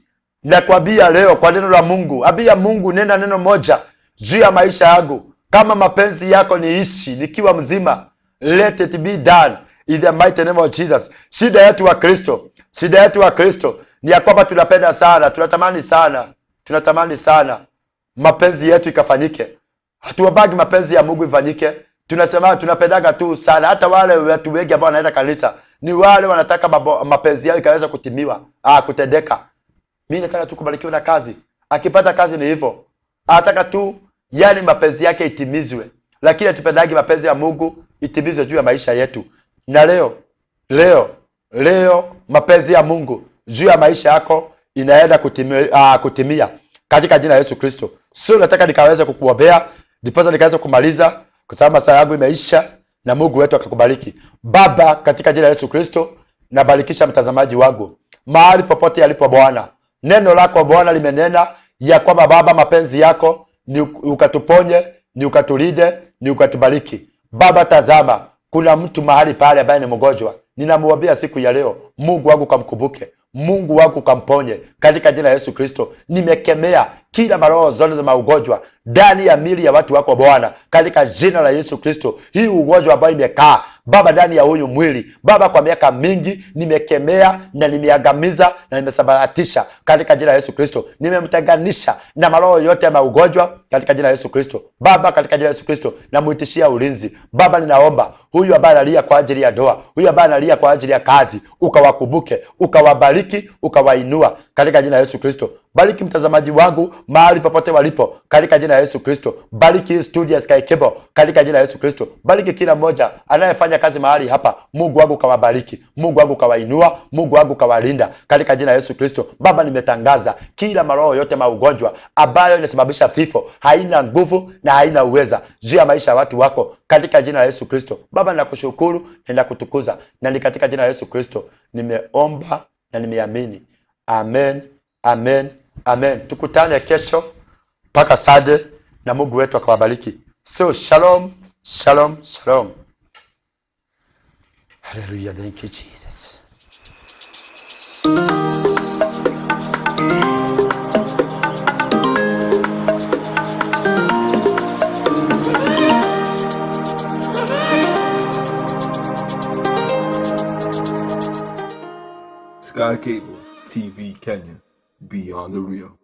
Nakwambia leo kwa neno la Mungu, ambia Mungu, nena neno moja juu ya maisha yangu, kama mapenzi yako niishi nikiwa mzima, let it be done in the mighty name of Jesus. Shida yetu wa Kristo, shida yetu wa Kristo ni ya kwamba tunapenda sana, tunatamani sana, tunatamani sana mapenzi yetu ikafanyike. Hatuwabagi mapenzi ya Mungu ifanyike. Tunasema tunapendaga tu sana. Hata wale watu wengi ambao wanaenda kanisa ni wale wanataka mapenzi yao ikaweza kutimiwa, kutendeka. Mimi nataka tu kubarikiwa na kazi. Akipata kazi ni hivyo. Anataka tu yani mapenzi yake itimizwe. Lakini hatupendagi mapenzi ya Mungu itimizwe juu ya maisha yetu. Na leo mapenzi ya Mungu juu ya maisha yako inaenda kutimia katika jina la Yesu Kristo. So nataka nikaweze kukuombea, ndiposa nikaweze kumaliza, kwa sababu masaa yangu imeisha, na Mungu wetu akakubariki. Baba, katika jina la Yesu Kristo, nabarikisha mtazamaji wangu mahali popote alipo Bwana. Neno lako Bwana limenena ya kwamba Baba, mapenzi yako ni ukatuponye, ni ukatulinde, ni ukatubariki. Baba, tazama, kuna mtu mahali pale ambaye ni mgonjwa. Ninamuombea siku ya leo, Mungu wangu kamkumbuke, Mungu wangu kamponye katika jina la Yesu Kristo. Nimekemea kila maroho zote za maugonjwa ndani ya miili ya watu wako Bwana, katika jina la Yesu Kristo. Hii ugonjwa ambayo imekaa Baba ndani ya huyu mwili Baba kwa miaka mingi, nimekemea na nimeangamiza na nimesambaratisha katika jina la Yesu Kristo. Nimemtenganisha na maroho yote ya maugonjwa katika jina la Yesu Kristo. Baba, katika jina la Yesu Kristo namuitishia ulinzi. Baba, ninaomba huyu ambaye analia kwa ajili ya ndoa, huyu ambaye analia kwa ajili ya kazi, ukawakumbuke, ukawabariki, ukawainua katika jina la Yesu Kristo. Bariki mtazamaji wangu mahali popote walipo katika jina la Yesu Kristo. Bariki studio ya Sky Cable katika jina la Yesu Kristo. Bariki kila mmoja anayefanya kazi mahali hapa. Mungu wangu kawabariki, Mungu wangu kawainua, Mungu wangu kawalinda katika jina la Yesu Kristo. Baba, nimetangaza kila maroho yote maugonjwa ambayo inasababisha vifo haina nguvu na haina uweza juu ya maisha ya watu wako katika jina la Yesu Kristo. Baba, nakushukuru na nakutukuza, na ni katika jina la Yesu Kristo nimeomba na nimeamini. Amen. Amen. Amen. Tukutane kesho mpaka Sunday, na Mungu wetu akawabariki. So shalom, shalom, shalom. Hallelujah. Thank you Jesus. Sky Cable TV Kenya. Beyond the Real.